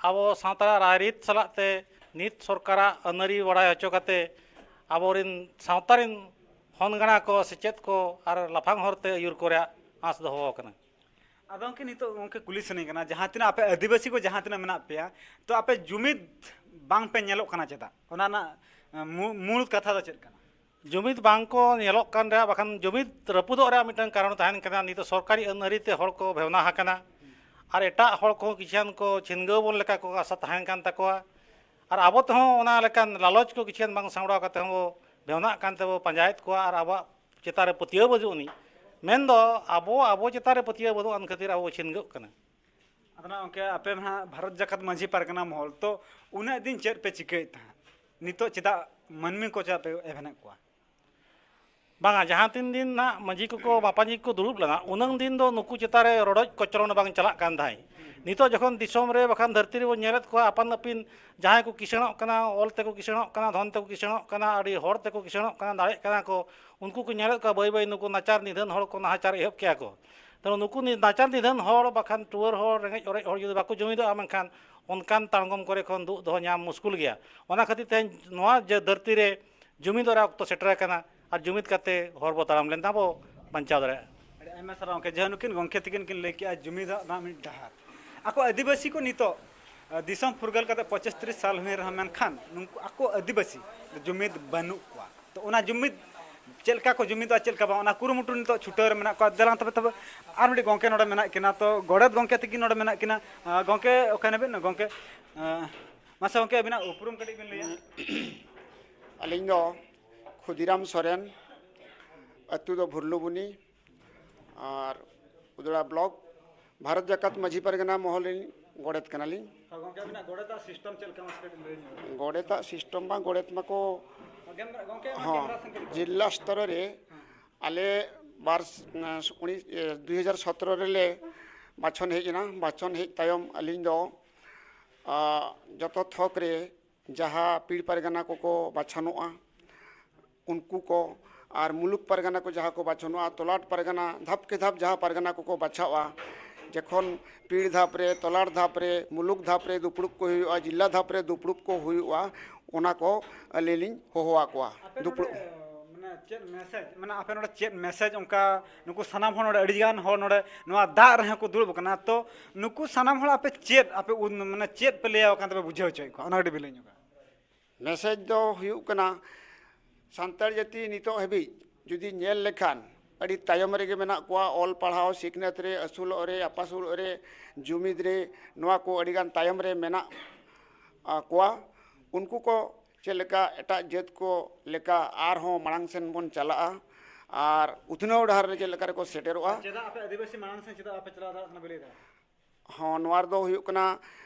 ᱟᱵᱚ ᱥᱟᱶᱛᱟ ᱨᱮᱭᱟᱜ ᱨᱟᱭᱨᱤᱛ ᱥᱟᱞᱟᱜ ᱛᱮ ᱱᱤᱛ ᱥᱚᱨᱠᱟᱨᱟᱜ ᱟᱹᱱ ᱟᱹᱨᱤ ᱵᱟᱲᱟᱭ ᱦᱚᱪᱚ ᱠᱟᱛᱮ ᱟᱵᱚᱨᱮᱱ ᱥᱟᱶᱛᱟ ᱨᱮᱱ ᱦᱚᱱ ᱜᱟᱬᱟ ᱠᱚ, ᱥᱮᱪᱮᱫ ᱠᱚ ᱟᱨ ᱞᱟᱯᱷᱟᱝ ᱦᱚᱨ ᱛᱮ ᱟᱹᱭᱩᱨ ᱠᱚ ᱨᱮᱭᱟᱜ ᱟᱸᱥ ᱫᱚᱦᱚ ᱟᱠᱟᱱᱟ᱾ ᱟᱫᱚ ᱜᱚᱢᱠᱮ, ᱱᱤᱛᱚᱜ ᱜᱚᱢᱠᱮ ᱠᱩᱞᱤ ᱥᱟᱱᱟᱧ ᱠᱟᱱᱟ, ᱡᱟᱦᱟᱸ ᱛᱤᱱᱟᱹᱜ ᱟᱯᱮ ᱟᱹᱫᱤᱵᱟᱹᱥᱤ ᱠᱚ ᱡᱟᱦᱟᱸ ᱛᱤᱱᱟᱹᱜ ᱢᱮᱱᱟᱜ ᱯᱮᱭᱟ, ᱛᱚ ᱟᱯᱮ ᱡᱩᱢᱤᱫ ᱵᱟᱝ ᱯᱮ ᱧᱮᱞᱚᱜ ᱠᱟᱱᱟ ᱪᱮᱫᱟᱜ? ᱚᱱᱟ ᱨᱮᱱᱟᱜ, ᱮ, ᱢᱩ-, ᱢᱩᱞ ᱠᱟᱛᱷᱟ ᱫᱚ ᱪᱮᱫ ᱠᱟᱱᱟ? ᱡᱩᱢᱤᱫ ᱵᱟᱝ ᱠᱚ ᱧᱮᱞᱚᱜ ᱠᱟᱱ ᱨᱮᱭᱟᱜ, ᱵᱟᱠᱷᱟᱱ ᱡᱩᱢᱤᱫ ᱨᱟᱹᱯᱩᱫᱚᱜ ᱨᱮᱭᱟᱜ ᱢᱤᱫᱴᱟᱝ ᱠᱟᱨᱚᱱ ᱛᱟᱦᱮᱱ ᱠᱟᱱᱟ, ᱱᱤᱛᱚᱜ ᱥᱚᱨᱠᱟᱨᱤ ᱟᱹᱱ ᱟᱹᱨᱤ ᱛᱮ ᱦᱚᱲ ᱠᱚ ᱵᱷᱮᱣᱱᱟ ᱟᱠᱟᱱᱟ᱾ ᱟᱨ ᱮᱴᱟᱜ ᱦᱚᱲ ᱠᱚᱦᱚᱸ ᱠᱤᱪᱷᱩ ᱜᱟᱱ ᱠᱚ ᱪᱷᱤᱱᱜᱟᱹᱣ ᱵᱚᱱ ᱞᱮᱠᱟ ᱠᱚ ᱟᱥᱟ ᱛᱟᱦᱮᱸ ᱠᱟᱱ ᱛᱟᱠᱚᱣᱟ᱾ ᱟᱨ ᱟᱵᱚ ᱛᱮᱦᱚᱸ ᱚᱱᱟ ᱞᱮᱠᱟᱱ ᱞᱟᱞᱚᱪ ᱠᱚ ᱠᱤᱪᱷᱩ ᱜᱟᱱ ᱵᱟᱝ ᱥᱟᱢᱵᱲᱟᱣ ᱠᱟᱛᱮ ᱦᱚᱸ ᱵᱚ ᱵᱷᱮᱣᱱᱟᱜ ᱠᱟᱱ ᱛᱮᱵᱚ ᱯᱟᱸᱡᱟᱭᱮᱫ ᱠᱚᱣᱟ, ᱟᱨ ᱟᱵᱚᱣᱟᱜ ᱪᱮᱛᱟᱱ ᱨᱮ ᱯᱟᱹᱛᱭᱟᱹᱣ ᱵᱟᱹᱱᱩᱜ ᱟᱹᱱᱤᱡ᱾ ᱢᱮᱱᱫᱚ ᱟᱵᱚ, ᱟᱵᱚ ᱪᱮᱛᱟᱱ ᱨᱮ ᱯᱟᱹᱛᱭᱟᱹᱣ ᱵᱟᱹᱱᱩᱜ ᱟᱱ ᱠᱷᱟᱹᱛᱤᱨ ᱟᱵᱚ ᱪᱷᱤᱱᱜᱟᱹᱜ ᱠᱟᱱᱟ᱾ ᱟᱫᱚ ᱱᱟᱜ ᱜᱚᱢᱠᱮ, ᱟᱯᱮ ᱢᱟ ᱦᱟᱸᱜ ᱵᱷᱟᱨᱚᱛ ᱡᱟᱠᱟᱛ ᱢᱟᱹᱡᱷᱤ ᱯᱟᱨᱜᱟᱱᱟ ᱢᱚᱦᱚᱞ, ᱛᱚ ᱩᱱᱟᱹᱜ ᱫᱤᱱ ᱪᱮᱫ ᱯᱮ ᱪᱤᱠᱟᱹᱭᱮᱫ ᱛᱟᱦᱮᱸᱫ? ᱱᱤᱛᱚᱜ ᱪᱮᱫᱟᱜ ᱢᱟᱹᱱᱢᱤ ᱠᱚ ᱪᱮᱫᱟᱜ ᱯᱮ ᱮᱵᱷᱮᱱᱮᱫ ᱠᱚᱣᱟ? ᱵᱟᱝᱟ, ᱡᱟᱦᱟᱸ ᱛᱤᱱ ᱫᱤᱱ ᱱᱟᱜ ᱢᱟᱹᱡᱷᱤ ᱠᱚᱠᱚ, ᱢᱟᱯᱟᱧᱡᱤ ᱠᱚ ᱫᱩᱲᱩᱵ ᱞᱮᱱᱟ, ᱩᱱᱟᱹᱝ ᱫᱤᱱ ᱫᱚ ᱱᱩᱠᱩ ᱪᱮᱛᱟᱱ ᱨᱮ ᱨᱚᱰᱚᱡ ᱠᱚᱪᱞᱚᱱ ᱵᱟᱝ ᱪᱟᱞᱟᱜ ᱠᱟᱱ ᱛᱟᱦᱮᱸᱫ᱾ ᱱᱤᱛᱚᱜ ᱡᱚᱠᱷᱚᱱ ᱫᱤᱥᱚᱢ ᱨᱮ ᱵᱟᱠᱷᱟᱱ ᱫᱷᱟᱹᱨᱛᱤ ᱨᱮᱵᱚᱱ ᱧᱮᱞᱮᱫ ᱠᱚᱣᱟ, ᱟᱯᱟᱱ ᱟᱹᱯᱤᱱ ᱡᱟᱦᱟᱸᱭ ᱠᱚ ᱠᱤᱥᱟᱹᱬᱚᱜ ᱠᱟᱱᱟ, ᱚᱞ ᱛᱮᱠᱚ ᱠᱤᱥᱟᱹᱬᱚᱜ ᱠᱟᱱᱟ, ᱫᱷᱚᱱ ᱛᱮᱠᱚ ᱠᱤᱥᱟᱹᱬᱚᱜ ᱠᱟᱱᱟ, ᱟᱹᱰᱤ ᱦᱚᱲ ᱛᱮᱠᱚ ᱠᱤᱥᱟᱹᱬᱚᱜ ᱠᱟᱱᱟ, ᱫᱟᱲᱮᱜ ᱠᱟᱱᱟ ᱠᱚ, ᱩᱱᱠᱩ ᱠᱚ ᱧᱮᱞᱮᱫ ᱠᱚᱣᱟ ᱵᱟᱹᱭ ᱵᱟᱹᱭ ᱱᱩᱠᱩ ᱱᱟᱪᱟᱨ ᱱᱤᱫᱷᱟᱹᱱ ᱦᱚᱲ ᱠᱚ ᱱᱟᱦᱟᱪᱟᱨ ᱮᱦᱚᱵ ᱠᱮᱭᱟ ᱠᱚ᱾ ᱛᱮ ᱱᱩᱠᱩ ᱱᱤ-, ᱱᱟᱪᱟᱨ ᱱᱤᱫᱷᱟᱹᱱ ᱦᱚᱲ ᱵᱟᱠᱷᱟᱱ ᱴᱩᱣᱟᱹᱨ ᱦᱚᱲ, ᱨᱮᱸᱜᱮᱡ ᱚᱨᱮᱡ ᱦᱚᱲ ᱡᱩᱫᱤ ᱵᱟᱠᱚ ᱡᱩᱢᱤᱫᱚᱜᱼᱟ, ᱢᱮᱱᱠᱷᱟᱱ ᱚᱱᱠᱟᱱ ᱛᱟᱬᱜᱚᱢ ᱠᱚᱨᱮ ᱠᱷᱚᱱ ᱫᱩᱜ ᱫᱚᱦᱚ ᱧᱟᱢ ᱢᱩᱥᱠᱤᱞ ᱜᱮᱭᱟ᱾ ᱚᱱᱟ ᱠᱷᱟᱹᱛᱤᱨ ᱛᱮ ᱱᱚᱣᱟ ᱡᱮ ᱫᱷᱟᱹᱨᱛᱤ ᱨᱮ ᱡᱩᱢᱤᱫᱚᱜ ᱨᱮᱭᱟᱜ ᱚᱠᱛᱚ ᱥᱮᱴᱮᱨ ᱟᱠᱟᱱᱟ, ᱟᱨ ᱡᱩᱢᱤᱫ ᱠᱟᱛᱮ ᱦᱚᱨ ᱵᱚ ᱛᱟᱲᱟᱢ ᱞᱮᱱ ᱛᱟᱵᱚ ᱵᱟᱧᱪᱟᱣ ᱫᱟᱲᱮᱭᱟᱜᱼᱟ᱾ ᱟᱹᱰᱤ ᱟᱭᱢᱟ ᱥᱟᱨᱦᱟᱣ ᱜᱚᱢᱠᱮ᱾ ᱡᱟᱦᱟᱸ ᱱᱩᱠᱤᱱ ᱜᱚᱢᱠᱮ ᱛᱟᱹᱠᱤᱱ ᱠᱤᱱ ᱞᱟᱹᱭ ᱠᱮᱜᱼᱟ ᱡᱩᱢᱤᱫᱚᱜ ᱨᱮᱱᱟᱜ ᱢᱤᱫ ᱰᱟᱦᱟᱨ᱾ ᱟᱠᱚ ᱟᱹᱫᱤᱵᱟᱹᱥᱤ ᱠᱚ ᱱᱤᱛᱚᱜ, ᱟ, ᱫᱤᱥᱚᱢ ᱯᱷᱩᱨᱜᱟᱹᱞ ᱠᱟᱛᱮ ᱯᱚᱸᱪᱤᱥ ᱛᱤᱨᱤᱥ ᱥᱟᱞ ᱦᱩᱭᱮᱱ ᱨᱮᱦᱚᱸ, ᱢᱮᱱᱠᱷᱟᱱ ᱱᱩᱠᱩ ᱟᱠᱚ ᱟᱹᱫᱤᱵᱟᱹᱥᱤ ᱡᱩᱢᱤᱫ ᱵᱟᱹᱱᱩᱜ ᱠᱚᱣᱟ᱾ ᱛᱚ ᱚᱱᱟ ᱡᱩᱢᱤᱫ ᱪᱮᱫ ᱞᱮᱠᱟ ᱠᱚ ᱡᱩᱢᱤᱫᱚᱜᱼᱟ, ᱪᱮᱫ ᱞᱮᱠᱟ ᱵᱟᱝ, ᱚᱱᱟ ᱠᱩᱨᱩᱢᱩᱴᱩ ᱱᱤᱛᱚᱜ ᱪᱷᱩᱴᱟᱹᱣ ᱨᱮ ᱢᱮᱱᱟᱜ ᱠᱚᱣᱟ᱾ ᱫᱮᱞᱟᱝ ᱛᱚᱵᱮ, ᱛᱚᱵᱮ ᱟᱨ ᱢᱤᱫᱴᱤᱡ ᱜᱚᱢᱠᱮ ᱱᱚᱰᱮ ᱢᱮᱱᱟᱜ ᱠᱤᱱᱟ, ᱛᱚ ᱜᱚᱰᱮᱛ ᱜᱚᱢᱠᱮ ᱛᱤᱠᱤᱱ ᱱᱚᱰᱮ ᱢᱮᱱᱟᱜ ᱠᱤᱱᱟ᱾ ᱟᱸ, ᱜᱚᱢᱠᱮ ᱚᱠᱟᱭ ᱱᱟᱵᱤᱱ? ᱜᱚᱢᱠᱮ, ᱟᱸ, ᱢᱟᱥᱮ ᱜᱚᱢᱠᱮ ᱟᱹᱵᱤᱱᱟᱜ ᱩᱯᱨᱩᱢ ᱠᱟᱹᱴᱤᱡ ᱵᱤᱱ ᱞᱟᱹᱭᱟ᱾ ᱟᱹᱞᱤᱧ ᱫᱚ ᱠᱷᱩᱫᱤᱨᱟᱢ ᱥᱚᱨᱮᱱ, ᱟᱹᱛᱩ ᱫᱚ ᱵᱷᱩᱨᱞᱩᱵᱩᱱᱤ, ᱟᱨ ᱩᱫᱽᱲᱟ ᱵᱞᱚᱠ, ᱵᱷᱟᱨᱚᱛ ᱡᱟᱠᱟᱛ ᱢᱟᱹᱡᱷᱤ ᱯᱟᱨᱜᱟᱱᱟ ᱢᱚᱦᱚᱞ ᱨᱤᱱ ᱜᱚᱰᱮᱛ ᱠᱟᱱᱟᱞᱤᱧ᱾ ᱦᱳᱭ ᱜᱚᱢᱠᱮ, ᱟᱹᱵᱤᱱᱟᱜ ᱜᱚᱰᱮᱛᱟᱜ ᱥᱤᱥᱴᱮᱢ ᱪᱮᱫ ᱞᱮᱠᱟ, ᱢᱟᱥᱮ ᱠᱟᱹᱴᱤᱡ ᱞᱟᱹᱭ ᱧᱚᱜ ᱵᱤᱱ᱾ ᱜᱚᱰᱮᱛᱟᱜ ᱥᱤᱥᱴᱮᱢ ᱢᱟ, ᱜᱚᱰᱮᱛ ᱢᱟᱠᱚ ᱜᱮᱢ-, ᱜᱚᱢᱠᱮ, ᱚᱱᱟ ᱦᱚᱸ, ᱠᱮᱢᱨᱟ ᱥᱮᱱ ᱠᱟᱹᱴᱤᱡ᱾ ᱡᱤᱞᱟ ᱥᱛᱚᱨ ᱨᱮ ᱟᱞᱮ ᱵᱟᱨ, ᱩᱱᱤᱥ, ᱮ, ᱫᱩᱭ ᱦᱟᱡᱟᱨ ᱥᱚᱛᱨᱚ ᱨᱮᱞᱮ ᱵᱟᱪᱷᱚᱱ ᱦᱮᱡ ᱮᱱᱟ᱾ ᱵᱟᱪᱷᱚᱱ ᱦᱮᱡ ᱛᱟᱭᱚᱢ ᱟᱹᱞᱤᱧ ᱫᱚ, ᱟ, ᱡᱚᱛᱚ ᱛᱷᱚᱠ ᱨᱮ ᱡᱟᱦᱟᱸ ᱯᱤᱲ ᱯᱟᱨᱜᱟᱱᱟ ᱠᱚᱠᱚ ᱵᱟᱪᱷᱚᱱᱚᱜᱼᱟ, ᱩᱱᱠᱩ ᱠᱚ, ᱟᱨ ᱢᱩᱞᱩᱠ ᱯᱟᱨᱜᱟᱱᱟ ᱠᱚ ᱡᱟᱦᱟᱸ ᱠᱚ ᱵᱟᱪᱷᱚᱱᱚᱜᱼᱟ, ᱛᱚᱞᱟᱴ ᱯᱟᱨᱜᱟᱱᱟ, ᱫᱷᱟᱯ ᱠᱮ ᱫᱷᱟᱯ ᱡᱟᱦᱟᱸ ᱯᱟᱨᱜᱟᱱᱟ ᱠᱚᱠᱚ ᱵᱟᱪᱷᱟᱜᱼᱟ, ᱡᱚᱠᱷᱚᱱ ᱯᱤᱲ ᱫᱷᱟᱯ ᱨᱮ, ᱛᱚᱞᱟᱴ ᱫᱷᱟᱯ ᱨᱮ, ᱢᱩᱞᱩᱠ ᱫᱷᱟᱯ ᱨᱮ ᱫᱩᱯᱲᱩᱵ ᱠᱚ ᱦᱩᱭᱩᱜᱼᱟ, ᱡᱤᱞᱟ ᱫᱷᱟᱯ ᱨᱮ ᱫᱩᱯᱲᱩᱵ ᱠᱚ ᱦᱩᱭᱩᱜᱼᱟ, ᱚᱱᱟ ᱠᱚ ᱟᱹᱞᱤᱧ ᱞᱤᱧ ᱦᱚᱦᱚ ᱟᱠᱚᱣᱟ᱾ ᱟᱯᱮ ᱫᱩᱯᱲᱩᱵ ᱱᱚᱰᱮ, ᱢᱟᱱᱮ, ᱪᱮᱫ ᱢᱮᱥᱮᱡᱽ, ᱢᱟᱱᱮ, ᱟᱯᱮ ᱱᱚᱰᱮ ᱪᱮᱫ ᱢᱮᱥᱮᱡᱽ ᱚᱱᱠᱟ ᱱᱩᱠᱩ ᱥᱟᱱᱟᱢ ᱦᱚᱲ ᱱᱚᱰᱮ, ᱟᱹᱰᱤᱜᱟᱱ ᱦᱚᱲ ᱱᱚᱰᱮ ᱱᱚᱣᱟ ᱫᱟᱜ ᱨᱮᱦᱚᱸ ᱠᱚ ᱫᱩᱲᱩᱵ ᱟᱠᱟᱱᱟ, ᱛᱚ ᱱᱩᱠᱩ ᱥᱟᱱᱟᱢ ᱦᱚᱲ ᱟᱯᱮ ᱪᱮᱫ, ᱟᱯᱮ ᱩᱱ-, ᱢᱟᱱᱮ, ᱪᱮᱫ ᱯᱮ ᱞᱟᱹᱭ ᱟᱠᱚ ᱠᱟᱱ ᱛᱮᱯᱮ ᱵᱩᱡᱷᱟᱹᱣ ᱦᱚᱪᱚᱭᱮᱫ ᱠᱚᱣᱟ, ᱚᱱᱟ ᱠᱟᱹᱴᱤᱡ ᱵᱤᱱ ᱞᱟᱹᱭ ᱧᱚᱜᱟ᱾ ᱢᱮᱥᱮᱡᱽ ᱫᱚ ᱦᱩᱭᱩᱜ ᱠᱟᱱᱟ, ᱥᱟᱱᱛᱟᱲ ᱡᱟᱹᱛᱤ ᱱᱤᱛᱚᱜ ᱦᱟᱹᱵᱤᱡ ᱡᱩᱫᱤ ᱧᱮᱞ ᱞᱮᱠᱷᱟᱱ, ᱟᱹᱰᱤ ᱛᱟᱭᱚᱢ ᱨᱮᱜᱮ ᱢᱮᱱᱟᱜ ᱠᱚᱣᱟ᱾ ᱚᱞ ᱯᱟᱲᱦᱟᱣ, ᱥᱤᱠᱷᱱᱟᱹᱛ ᱨᱮ, ᱟᱹᱥᱩᱞᱚᱜ ᱨᱮ, ᱟᱯᱟᱥᱩᱞᱚᱜ ᱨᱮ, ᱡᱩᱢᱤᱫ ᱨᱮ, ᱱᱚᱣᱟ ᱠᱚ ᱟᱹᱰᱤᱜᱟᱱ ᱛᱟᱭᱚᱢ ᱨᱮ ᱢᱮᱱᱟᱜ, ᱟ, ᱠᱚᱣᱟ᱾ ᱩᱱᱠᱩ ᱠᱚ ᱪᱮᱫ ᱞᱮᱠᱟ ᱮᱴᱟᱜ ᱡᱟᱹᱛ ᱠᱚ ᱞᱮᱠᱟ ᱟᱨᱦᱚᱸ ᱢᱟᱲᱟᱝ ᱥᱮᱱ ᱵᱚᱱ ᱪᱟᱞᱟᱜᱼᱟ ᱟᱨ ᱩᱛᱱᱟᱹᱣ ᱰᱟᱦᱟᱨ ᱨᱮ ᱪᱮᱫ ᱞᱮᱠᱟ ᱨᱮᱠᱚ ᱥᱮᱴᱮᱨᱚᱜᱼᱟ᱾ ᱪᱮᱫᱟᱜ ᱟᱯᱮ ᱟᱹᱫᱤᱵᱟᱹᱥᱤ ᱢᱟᱲᱟᱝ ᱥᱮᱱ ᱪᱮᱫᱟᱜ ᱵᱟᱯᱮ ᱪᱟᱞᱟᱣ ᱫᱟᱲᱮᱭᱟᱜ ᱠᱟᱱᱟ, ᱵᱤᱱ ᱞᱟᱹᱭ ᱫᱟᱲᱮᱭᱟᱜᱼᱟ? ᱦᱚᱸ, ᱱᱚᱣᱟ ᱨᱮᱫᱚ ᱦᱩᱭᱩᱜ ᱠᱟᱱᱟ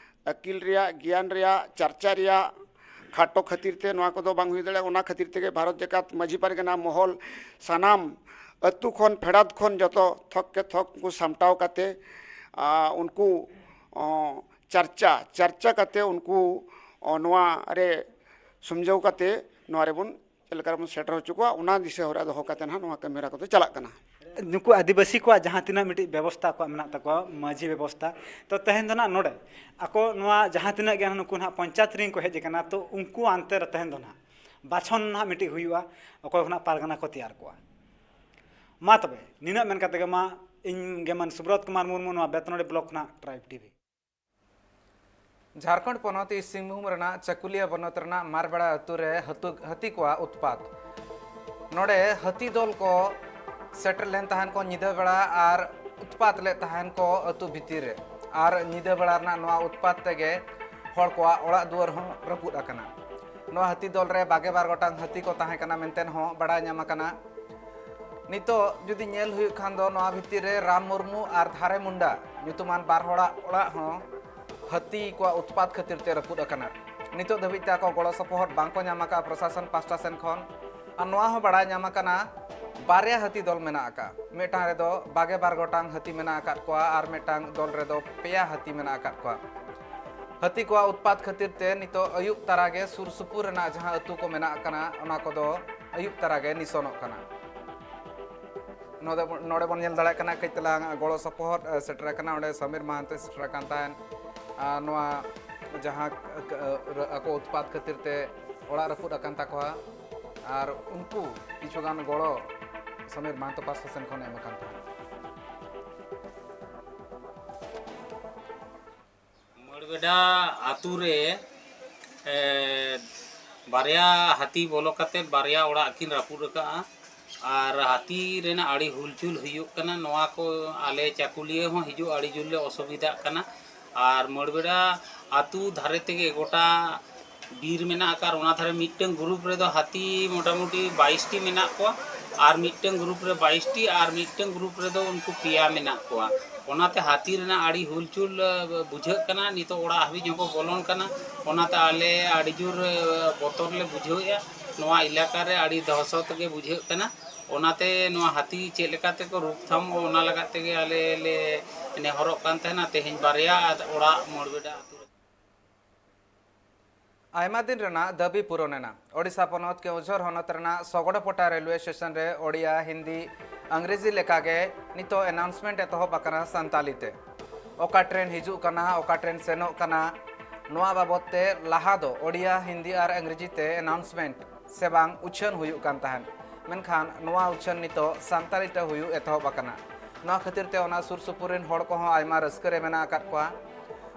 ᱟᱹᱠᱤᱞ ᱨᱮᱭᱟᱜ, ᱜᱮᱭᱟᱱ ᱨᱮᱭᱟᱜ, ᱪᱟᱨᱪᱟ ᱨᱮᱭᱟᱜ ᱠᱷᱟᱴᱚ ᱠᱷᱟᱹᱛᱤᱨ ᱛᱮ ᱱᱚᱣᱟ ᱠᱚᱫᱚ ᱵᱟᱝ ᱦᱩᱭ ᱫᱟᱲᱮᱭᱟᱜᱼᱟ᱾ ᱚᱱᱟ ᱠᱷᱟᱹᱛᱤᱨ ᱛᱮᱜᱮ ᱵᱷᱟᱨᱚᱛ ᱡᱟᱠᱟᱛ ᱢᱟᱹᱡᱷᱤ ᱯᱟᱨᱜᱟᱱᱟ ᱢᱚᱦᱚᱞ ᱥᱟᱱᱟᱢ ᱟᱹᱛᱩ ᱠᱷᱚᱱ, ᱯᱷᱮᱰᱟᱛ ᱠᱷᱚᱱ ᱡᱚᱛᱚ ᱛᱷᱚᱠ ᱠᱮ ᱛᱷᱚᱠ ᱩᱱᱠᱩ ᱥᱟᱢᱴᱟᱣ ᱠᱟᱛᱮ, ᱟ, ᱩᱱᱠᱩ, ᱚ, ᱪᱟᱨᱪᱟ, ᱪᱟᱨᱪᱟ ᱠᱟᱛᱮ ᱩᱱᱠᱩ, ᱚ, ᱱᱚᱣᱟ ᱨᱮ ᱥᱩᱢᱡᱟᱹᱣ ᱠᱟᱛᱮ ᱱᱚᱣᱟ ᱨᱮᱵᱚᱱ ᱪᱮᱫ ᱞᱮᱠᱟ ᱨᱮᱵᱚᱱ ᱥᱮᱴᱮᱨ ᱦᱚᱪᱚ ᱠᱚᱣᱟ, ᱚᱱᱟ ᱫᱤᱥᱟᱹ ᱦᱚᱨᱟ ᱫᱚᱦᱚ ᱠᱟᱛᱮ ᱱᱟᱦᱟᱜ ᱱᱚᱣᱟ ᱠᱟᱹᱢᱤ ᱦᱚᱨᱟ ᱠᱚᱫᱚ ᱪᱟᱞᱟᱜ ᱠᱟᱱᱟ᱾ ᱱᱩᱠᱩ ᱟᱹᱫᱤᱵᱟᱹᱥᱤ ᱠᱚᱣᱟᱜ ᱡᱟᱦᱟᱸ ᱛᱤᱱᱟᱹᱜ ᱢᱤᱫᱴᱤᱡ ᱵᱮᱵᱚᱥᱛᱷᱟ ᱠᱚᱣᱟᱜ ᱢᱮᱱᱟᱜ ᱛᱟᱠᱚᱣᱟ, ᱢᱟᱹᱡᱷᱤ ᱵᱮᱵᱚᱥᱛᱷᱟ, ᱛᱚ ᱛᱮᱦᱮᱧ ᱫᱚ ᱱᱟᱜ ᱱᱚᱰᱮ ᱟᱠᱚ ᱱᱚᱣᱟ ᱡᱟᱦᱟᱸ ᱛᱤᱱᱟᱹᱜ ᱜᱮ ᱱᱩᱠᱩ ᱱᱟᱦᱟᱜ ᱯᱚᱧᱪᱟᱭᱮᱛ ᱨᱮᱱ ᱠᱚ ᱦᱮᱡ ᱟᱠᱟᱱᱟ, ᱛᱚ ᱩᱱᱠᱩ ᱟᱱᱛᱮ ᱨᱮ ᱛᱮᱦᱮᱧ ᱫᱚ ᱱᱟᱦᱟᱜ ᱵᱟᱪᱷᱚᱱ ᱱᱟᱦᱟᱜ ᱢᱤᱫᱴᱤᱡ ᱦᱩᱭᱩᱜᱼᱟ, ᱚᱠᱚᱭ ᱠᱷᱚᱱᱟᱜ ᱯᱟᱨᱜᱟᱱᱟ ᱠᱚ ᱛᱮᱭᱟᱨ ᱠᱚᱣᱟ᱾ ᱢᱟ ᱛᱚᱵᱮ ᱱᱤᱱᱟᱹᱜ ᱢᱮᱱ ᱠᱟᱛᱮ ᱜᱮ, ᱢᱟ ᱤᱧ ᱜᱮ ᱢᱟᱱ ᱥᱩᱵᱨᱚᱛ ᱠᱩᱢᱟᱨ ᱢᱩᱨᱢᱩ, ᱱᱚᱣᱟ ᱵᱮᱛᱱᱚᱲᱤ ᱵᱞᱚᱠ ᱠᱷᱚᱱᱟᱜ ᱴᱨᱟᱭᱤᱵᱽ ᱴᱤᱵᱷᱤ᱾ ᱡᱷᱟᱨᱠᱷᱚᱸᱰ ᱯᱚᱱᱚᱛ ᱥᱤᱝᱵᱷᱩᱢ ᱨᱮᱱᱟᱜ ᱪᱟᱠᱩᱞᱤᱭᱟ ᱵᱚᱱᱚᱛ ᱨᱮᱱᱟᱜ ᱢᱟᱨᱵᱮᱲᱟ ᱟᱹᱛᱩ ᱨᱮ ᱦᱟᱹᱛᱩ-, ᱦᱟᱹᱛᱤ ᱠᱚᱣᱟᱜ ᱩᱛᱯᱟᱛ᱾ ᱱᱚᱰᱮ ᱦᱟᱹᱛᱤ ᱫᱚᱞ ᱠᱚ ᱥᱮᱴᱮᱨ ᱞᱮᱱ ᱛᱟᱦᱮᱱ ᱠᱚ ᱧᱤᱫᱟᱹ ᱵᱮᱲᱟ ᱟᱨ ᱩᱛᱯᱟᱛ ᱞᱮᱫ ᱛᱟᱦᱮᱱ ᱠᱚ ᱟᱹᱛᱩ ᱵᱷᱤᱛᱤᱨ ᱨᱮ᱾ ᱟᱨ ᱧᱤᱫᱟᱹ ᱵᱮᱲᱟ ᱨᱮᱱᱟᱜ ᱱᱚᱣᱟ ᱩᱛᱯᱟᱛ ᱛᱮᱜᱮ ᱦᱚᱲ ᱠᱚᱣᱟᱜ ᱚᱲᱟᱜ ᱫᱩᱣᱟᱹᱨ ᱦᱚᱸ ᱨᱟᱹᱯᱩᱫ ᱟᱠᱟᱱᱟ᱾ ᱱᱚᱣᱟ ᱦᱟᱹᱛᱤ ᱫᱚᱞ ᱨᱮ ᱵᱟᱜᱮ ᱵᱟᱨ ᱜᱚᱴᱟᱝ ᱦᱟᱹᱛᱤ ᱠᱚ ᱛᱟᱦᱮᱸ ᱠᱟᱱᱟ ᱢᱮᱱᱛᱮ ᱦᱚᱸ ᱵᱟᱲᱟᱭ ᱧᱟᱢ ᱟᱠᱟᱱᱟ᱾ ᱱᱤᱛᱚᱜ ᱡᱩᱫᱤ ᱧᱮᱞ ᱦᱩᱭᱩᱜ ᱠᱷᱟᱱ ᱫᱚ ᱱᱚᱣᱟ ᱵᱷᱤᱛᱤᱨ ᱨᱮ ᱨᱟᱢ ᱢᱩᱨᱢᱩ ᱟᱨ ᱫᱷᱟᱨᱮ ᱢᱩᱱᱰᱟ ᱧᱩᱛᱩᱢᱟᱱ ᱵᱟᱨ ᱦᱚᱲᱟᱜ ᱚᱲᱟᱜ ᱦᱚᱸ ᱦᱟᱹᱛᱤ ᱠᱚᱣᱟᱜ ᱩᱛᱯᱟᱛ ᱠᱷᱟᱹᱛᱤᱨ ᱛᱮ ᱨᱟᱹᱯᱩᱫ ᱟᱠᱟᱱᱟ᱾ ᱱᱤᱛᱚᱜ ᱫᱷᱟᱹᱵᱤᱡ ᱛᱮ ᱟᱠᱚ ᱜᱚᱲᱚ ᱥᱚᱯᱚᱦᱚᱫ ᱵᱟᱝ ᱠᱚ ᱧᱟᱢ ᱟᱠᱟᱫᱼᱟ ᱯᱨᱚᱥᱟᱥᱚᱱ ᱯᱟᱦᱴᱟ ᱥᱮᱱ ᱠᱷᱚᱱ᱾ ᱟᱨ ᱱᱚᱣᱟ ᱦᱚᱸ ᱵᱟᱲᱟᱭ ᱧᱟᱢ ᱟᱠᱟᱱᱟ, ᱵᱟᱨᱭᱟ ᱦᱟᱹᱛᱤ ᱫᱚᱞ ᱢᱮᱱᱟᱜ ᱟᱠᱟᱫ, ᱢᱤᱫᱴᱟᱝ ᱨᱮᱫᱚ ᱵᱟᱜᱮ ᱵᱟᱨ ᱜᱚᱴᱟᱝ ᱦᱟᱹᱛᱤ ᱢᱮᱱᱟᱜ ᱟᱠᱟᱫ ᱠᱚᱣᱟ ᱟᱨ ᱢᱤᱫᱴᱟᱝ ᱫᱚᱞ ᱨᱮᱫᱚ ᱯᱮᱭᱟ ᱦᱟᱹᱛᱤ ᱢᱮᱱᱟᱜ ᱟᱠᱟᱫ ᱠᱚᱣᱟ᱾ ᱦᱟᱹᱛᱤ ᱠᱚᱣᱟᱜ ᱩᱛᱯᱟᱛ ᱠᱷᱟᱹᱛᱤᱨ ᱛᱮ ᱱᱤᱛᱚᱜ ᱟᱹᱭᱩᱵ ᱛᱟᱨᱟ ᱜᱮ ᱥᱩᱨ ᱥᱩᱯᱩᱨ ᱨᱮᱱᱟᱜ ᱡᱟᱦᱟᱸ ᱟᱹᱛᱩ ᱠᱚ ᱢᱮᱱᱟᱜ ᱟᱠᱟᱱᱟ, ᱚᱱᱟ ᱠᱚᱫᱚ ᱟᱹᱭᱩᱵ ᱛᱟᱨᱟ ᱜᱮ ᱱᱤᱥᱚᱱᱚᱜ ᱠᱟᱱᱟ᱾ ᱱᱚᱰᱮ ᱵᱚᱱ, ᱱᱚᱰᱮ ᱵᱚᱱ ᱧᱮᱞ ᱫᱟᱲᱮᱭᱟᱜ ᱠᱟᱱᱟ ᱠᱟᱹᱡ ᱛᱟᱞᱟᱝ ᱜᱚᱲᱚ ᱥᱚᱯᱚᱦᱚᱫ, ᱮ, ᱥᱮᱴᱮᱨ ᱟᱠᱟᱱᱟ᱾ ᱚᱸᱰᱮ ᱥᱟᱢᱤᱨ ᱢᱟᱦᱟᱱᱛᱮ ᱥᱮᱴᱮᱨ ᱟᱠᱟᱱ ᱛᱟᱦᱮᱸᱫ᱾ ᱟᱨ ᱱᱚᱣᱟ ᱡᱟᱦᱟᱸ ᱟᱠᱚ ᱩᱛᱯᱟᱛ ᱠᱷᱟᱹᱛᱤᱨ ᱛᱮ ᱚᱲᱟᱜ ᱨᱟᱹᱯᱩᱫ ᱟᱠᱟᱱ ᱛᱟᱠᱚᱣᱟ, ᱟᱨ ᱩᱱᱠᱩ ᱠᱤᱪᱷᱩ ᱜᱟᱱ ᱜᱚᱲᱚ ᱥᱟᱢᱤᱨ ᱢᱟᱦᱟᱱᱛᱚ ᱯᱟᱦᱴᱟ ᱥᱮᱱ ᱠᱷᱚᱱ ᱮᱢ ᱟᱠᱟᱱ ᱛᱟᱦᱮᱸᱫ᱾ ᱢᱟᱹᱲᱵᱮᱰᱟ ᱟᱛᱳ ᱨᱮ, ᱮ, ᱵᱟᱨᱭᱟ ᱦᱟᱹᱛᱤ ᱵᱚᱞᱚ ᱠᱟᱛᱮ ᱵᱟᱨᱭᱟ ᱚᱲᱟᱜ ᱠᱤᱱ ᱨᱟᱹᱯᱩᱫ ᱟᱠᱟᱫᱼᱟ᱾ ᱟᱨ ᱦᱟᱹᱛᱤ ᱨᱮᱱᱟᱜ ᱟᱹᱰᱤ ᱦᱩᱞᱪᱩᱞ ᱦᱩᱭᱩᱜ ᱠᱟᱱᱟ᱾ ᱱᱚᱣᱟ ᱠᱚ ᱟᱞᱮ ᱪᱟᱹᱠᱩᱞᱤᱭᱟᱹ ᱦᱚᱸ ᱦᱤᱡᱩᱜ ᱟᱹᱰᱤ ᱡᱳᱨ ᱞᱮ ᱚᱥᱩᱵᱤᱫᱷᱟᱜ ᱠᱟᱱᱟ᱾ ᱟᱨ ᱢᱟᱹᱲᱵᱮᱲᱟ ᱟᱹᱛᱩ ᱫᱷᱟᱨᱮ ᱛᱮᱜᱮ ᱜᱚᱴᱟ ᱵᱤᱨ ᱢᱮᱱᱟᱜ ᱟᱠᱟᱫ, ᱚᱱᱟ ᱫᱷᱟᱨᱮ ᱢᱤᱫᱴᱟᱝ ᱜᱨᱩᱯ ᱨᱮᱫᱚ ᱦᱟᱹᱛᱤ ᱢᱚᱴᱟᱢᱩᱴᱤ ᱵᱟᱭᱤᱥ ᱴᱤ ᱢᱮᱱᱟᱜ ᱠᱚᱣᱟ, ᱟᱨ ᱢᱤᱫᱴᱟᱝ ᱜᱨᱩᱯ ᱨᱮ ᱵᱟᱭᱤᱥ ᱴᱤ, ᱟᱨ ᱢᱤᱫᱴᱟᱝ ᱜᱨᱩᱯ ᱨᱮᱫᱚ ᱩᱱᱠᱩ ᱯᱮᱭᱟ ᱢᱮᱱᱟᱜ ᱠᱚᱣᱟ᱾ ᱚᱱᱟᱛᱮ ᱦᱟᱹᱛᱤ ᱨᱮᱱᱟᱜ ᱟᱹᱰᱤ ᱦᱩᱞᱪᱩᱞ, ᱮ, ᱵᱩᱡᱷᱟᱹᱜ ᱠᱟᱱᱟ᱾ ᱱᱤᱛᱚᱜ ᱚᱲᱟᱜ ᱦᱟᱹᱵᱤᱡ ᱦᱚᱸᱠᱚ ᱵᱚᱞᱚᱱ ᱠᱟᱱᱟ᱾ ᱚᱱᱟᱛᱮ ᱟᱞᱮ ᱟᱹᱰᱤ ᱡᱳᱨ, ᱮ, ᱵᱚᱛᱚᱨ ᱞᱮ ᱵᱩᱡᱷᱟᱹᱣᱮᱫᱼᱟ᱾ ᱱᱚᱣᱟ ᱮᱞᱟᱠᱟ ᱨᱮ ᱟᱹᱰᱤ ᱫᱚᱦᱥᱚᱛ ᱜᱮ ᱵᱩᱡᱷᱟᱹᱜ ᱠᱟᱱᱟ᱾ ᱚᱱᱟᱛᱮ ᱱᱚᱣᱟ ᱦᱟᱹᱛᱤ ᱪᱮᱫ ᱞᱮᱠᱟ ᱛᱮᱠᱚ ᱨᱳᱠᱛᱷᱟᱢ, ᱚᱱᱟ ᱞᱟᱜᱟᱫ ᱛᱮᱜᱮ ᱟᱞᱮ ᱞᱮ ᱱᱮᱦᱚᱨᱚᱜ ᱠᱟᱱ ᱛᱟᱦᱮᱱᱟ᱾ ᱛᱮᱦᱮᱧ ᱵᱟᱨᱭᱟ ᱚᱲᱟᱜ ᱢᱚᱲᱵᱮᱰᱟ ᱟᱹᱛᱩ ᱨᱮ᱾ ᱟᱭᱢᱟ ᱫᱤᱱ ᱨᱮᱱᱟᱜ ᱫᱟᱹᱵᱤ ᱯᱩᱨᱚᱱ ᱮᱱᱟ᱾ ᱳᱰᱤᱥᱟ ᱯᱚᱱᱚᱛ ᱠᱮᱣᱡᱷᱚᱨ ᱦᱚᱱᱚᱛ ᱨᱮᱱᱟᱜ ᱥᱚᱜᱚᱰᱯᱚᱴᱟ ᱨᱮᱞᱣᱮ ᱥᱴᱮᱥᱚᱱ ᱨᱮ ᱳᱰᱤᱭᱟ, ᱦᱤᱱᱫᱤ, ᱟᱝᱨᱮᱡᱤ ᱞᱮᱠᱟᱜᱮ ᱱᱤᱛᱚᱜ ᱟᱱᱟᱣᱩᱱᱥᱢᱮᱱᱴ ᱮᱛᱚᱦᱚᱵ ᱟᱠᱟᱱᱟ ᱥᱟᱱᱛᱟᱞᱤ ᱛᱮ᱾ ᱚᱠᱟ ᱴᱨᱮᱱ ᱦᱤᱡᱩᱜ ᱠᱟᱱᱟ, ᱚᱠᱟ ᱴᱨᱮᱱ ᱥᱮᱱᱚᱜ ᱠᱟᱱᱟ, ᱱᱚᱣᱟ ᱵᱟᱵᱚᱛ ᱛᱮ ᱞᱟᱦᱟ ᱫᱚ ᱳᱰᱤᱭᱟ, ᱦᱤᱱᱫᱤ ᱟᱨ ᱟᱝᱨᱮᱡᱤ ᱛᱮ ᱟᱱᱟᱣᱩᱱᱥᱢᱮᱱᱴ ᱥᱮ ᱵᱟᱝ ᱩᱪᱷᱟᱹᱱ ᱦᱩᱭᱩᱜ ᱠᱟᱱ ᱛᱟᱦᱮᱸᱫ᱾ ᱢᱮᱱᱠᱷᱟᱱ ᱱᱚᱣᱟ ᱩᱪᱷᱟᱹᱱ ᱱᱤᱛᱚᱜ ᱥᱟᱱᱛᱟᱲᱤ ᱛᱮ ᱦᱩᱭᱩᱜ ᱮᱛᱚᱦᱚᱵ ᱟᱠᱟᱱᱟ᱾ ᱱᱚᱣᱟ ᱠᱷᱟᱹᱛᱤᱨ ᱛᱮ ᱚᱱᱟ ᱥᱩᱨ ᱥᱩᱯᱩᱨ ᱨᱮᱱ ᱦᱚᱲ ᱠᱚᱦᱚᱸ ᱟᱭᱢᱟ ᱨᱟᱹᱥᱠᱟᱹ ᱨᱮ ᱢᱮᱱᱟᱜ ᱟᱠᱟᱫ ᱠᱚᱣᱟ᱾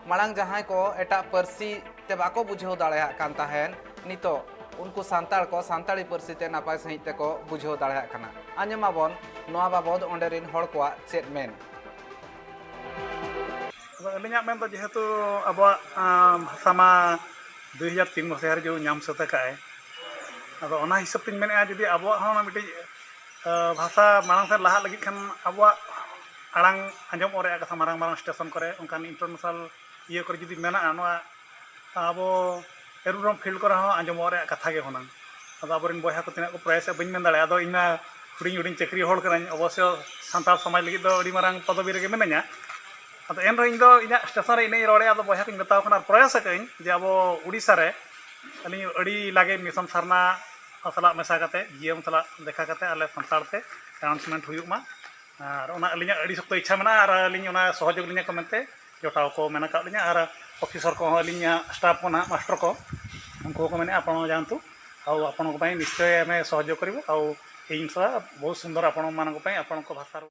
ᱢᱟᱲᱟᱝ ᱡᱟᱦᱟᱸᱭ ᱠᱚ ᱮᱴᱟᱜ ᱯᱟᱹᱨᱥᱤ ᱛᱮ ᱵᱟᱠᱚ ᱵᱩᱡᱷᱟᱹᱣ ᱫᱟᱲᱮᱭᱟᱜ ᱠᱟᱱ ᱛᱟᱦᱮᱸᱫ, ᱱᱤᱛᱚᱜ ᱩᱱᱠᱩ ᱥᱟᱱᱛᱟᱲ ᱠᱚ ᱥᱟᱱᱛᱟᱲᱤ ᱯᱟᱹᱨᱥᱤ ᱛᱮ ᱱᱟᱯᱟᱭ ᱥᱟᱺᱦᱤᱡ ᱛᱮᱠᱚ ᱵᱩᱡᱷᱟᱹᱣ ᱫᱟᱲᱮᱭᱟᱜ ᱠᱟᱱᱟ᱾ ᱟᱸᱡᱚᱢᱟᱵᱚᱱ ᱱᱚᱣᱟ ᱵᱟᱵᱚᱫ ᱚᱸᱰᱮ ᱨᱤᱱ ᱦᱚᱲ ᱠᱚᱣᱟᱜ ᱪᱮᱫ ᱢᱮᱱ᱾ ᱟᱫᱚ ᱟᱹᱞᱤᱧᱟᱜ ᱢᱮᱱ ᱫᱚ ᱡᱮᱦᱮᱛᱩ ᱟᱵᱚᱣᱟᱜ, ᱟᱸ, ᱵᱷᱟᱥᱟ ᱢᱟ ᱫᱩᱭ ᱦᱟᱡᱟᱨ ᱛᱤᱱ ᱢᱟᱥᱮ ᱦᱟᱹᱨᱤᱡ ᱧᱟᱢ ᱥᱟᱹᱛ ᱟᱠᱟᱫ ᱟᱭ, ᱟᱫᱚ ᱚᱱᱟ ᱦᱤᱥᱟᱹᱵ ᱛᱤᱧ ᱢᱮᱱᱮᱫᱼᱟ, ᱡᱩᱫᱤ ᱟᱵᱚᱣᱟᱜ ᱦᱚᱸ ᱚᱱᱟ ᱢᱤᱫᱴᱤᱡ, ᱟᱸ, ᱵᱷᱟᱥᱟ ᱢᱟᱲᱟᱝ ᱥᱮᱫ ᱞᱟᱦᱟᱜ ᱞᱟᱹᱜᱤᱫ ᱠᱷᱟᱱ ᱟᱵᱚᱣᱟᱜ ᱟᱲᱟᱝ ᱟᱸᱡᱚᱢᱚᱜ ᱨᱮᱭᱟᱜ ᱠᱟᱛᱷᱟ, ᱢᱟᱨᱟᱝ ᱢᱟᱨᱟᱝ ᱥᱴᱮᱥᱚᱱ ᱠᱚᱨᱮ, ᱚᱱᱠᱟᱱ ᱤᱱᱴᱟᱨᱱᱮᱥᱱᱟᱞ ᱤᱭᱟᱹ ᱠᱚᱨᱮ ᱡᱩᱫᱤ ᱢᱮᱱᱟᱜᱼᱟ, ᱱᱚᱣᱟ ᱟᱵᱚ ᱮᱨᱩᱰᱨᱚᱢ ᱯᱷᱤᱞᱰ ᱠᱚᱨᱮ ᱦᱚᱸ ᱟᱸᱡᱚᱢᱚᱜ ᱨᱮᱭᱟᱜ ᱠᱟᱛᱷᱟ ᱜᱮ ᱦᱩᱱᱟᱹᱝ᱾ ᱟᱫᱚ ᱟᱵᱚᱨᱮᱱ ᱵᱚᱭᱦᱟ ᱠᱚ ᱛᱤᱱᱟᱹᱜ ᱠᱚ ᱯᱨᱚᱭᱟᱥᱮᱫ ᱵᱟᱹᱧ ᱢᱮᱱ ᱫᱟᱲᱮᱭᱟᱜᱼᱟ, ᱟᱫᱚ ᱤᱧ ᱢᱟ ᱦᱩᱰᱤᱧ ᱦᱩᱰᱤᱧ ᱪᱟᱹᱠᱨᱤ ᱦᱚᱲ ᱠᱟᱹᱱᱟᱹᱧ, ᱚᱵᱚᱥᱥᱚ ᱥᱟᱱᱛᱟᱲ ᱥᱚᱢᱟᱡᱽ ᱞᱟᱹᱜᱤᱫ ᱫᱚ ᱟᱹᱰᱤ ᱢᱟᱨᱟᱝ ᱯᱚᱫᱚᱵᱤ ᱨᱮᱜᱮ ᱢᱤᱱᱟᱹᱧᱟ᱾ ᱟᱫᱚ ᱮᱱ ᱨᱮᱦᱚᱸ ᱤᱧ ᱫᱚ ᱤᱧᱟᱹᱜ ᱥᱴᱮᱥᱚᱱ ᱨᱮ ᱤᱱᱟᱹᱧ ᱨᱚᱲᱮᱫᱼᱟ, ᱟᱫᱚ ᱵᱚᱭᱦᱟ ᱠᱚᱧ ᱢᱮᱛᱟᱣ ᱠᱟᱱᱟ ᱟᱨ ᱯᱨᱚᱭᱟᱥ ᱟᱠᱟᱫᱟᱹᱧ ᱡᱮ ᱟᱵᱚ ᱩᱰᱤᱥᱟ ᱨᱮ ᱟᱹᱞᱤᱧ ᱟᱹᱰᱤ ᱞᱟᱜᱮ ᱢᱤᱥᱚᱱ ᱥᱟᱨᱱᱟ ᱥᱟᱞᱟᱜ ᱢᱮᱥᱟ ᱠᱟᱛᱮ, ᱡᱤᱭᱮᱢ ᱥᱟᱞᱟᱜ ᱫᱮᱠᱷᱟ ᱠᱟᱛᱮ ᱟᱞᱮ ᱥᱟᱱᱛᱟᱲ ᱛᱮ ᱮᱱᱟᱣᱩᱱᱥᱢᱮᱱᱴ ᱦᱩᱭᱩᱜ ᱢᱟ᱾ ᱟᱨ ᱚᱱᱟ ᱟᱹᱞᱤᱧᱟᱜ ᱟᱹᱰᱤ ᱥᱚᱠᱛᱚ ᱤᱪᱪᱷᱟ ᱢᱮᱱᱟᱜᱼᱟ ᱟᱨ ᱟᱹᱞᱤᱧ ᱚᱱᱟ ᱥᱚᱦᱚᱡᱳᱜᱽ ᱞᱤᱧᱟ ᱠᱚ ᱢᱮᱱᱛᱮ ᱡᱚᱴᱟᱣ ᱠᱚ ᱢᱮᱱ ᱟᱠᱟᱫ ᱞᱤᱧᱟ ᱟᱨ ᱚᱯᱷᱤᱥᱟᱨ ᱠᱚᱦᱚᱸ ᱟᱹᱞᱤᱧᱟᱜ ᱥᱴᱟᱯᱷ ᱠᱚ ᱱᱟᱦᱟᱜ ᱢᱟᱥᱴᱟᱨ ᱠᱚ ᱩᱱᱠᱩ ᱦᱚᱸᱠᱚ ᱢᱮᱱᱮᱫᱼᱟ, ᱟᱯᱟᱱ ᱡᱟᱱᱛᱩ ଆଉ ଆପଣଙ୍କ ପାଇଁ ନିଶ୍ଚୟ ଆମେ ସହଯୋଗ କରିବୁ। ଆଉ ଏଇ ଜିନିଷଟା ବହୁତ ସୁନ୍ଦର ଆପଣମାନଙ୍କ ପାଇଁ, ଆପଣଙ୍କ ଭାଷାର।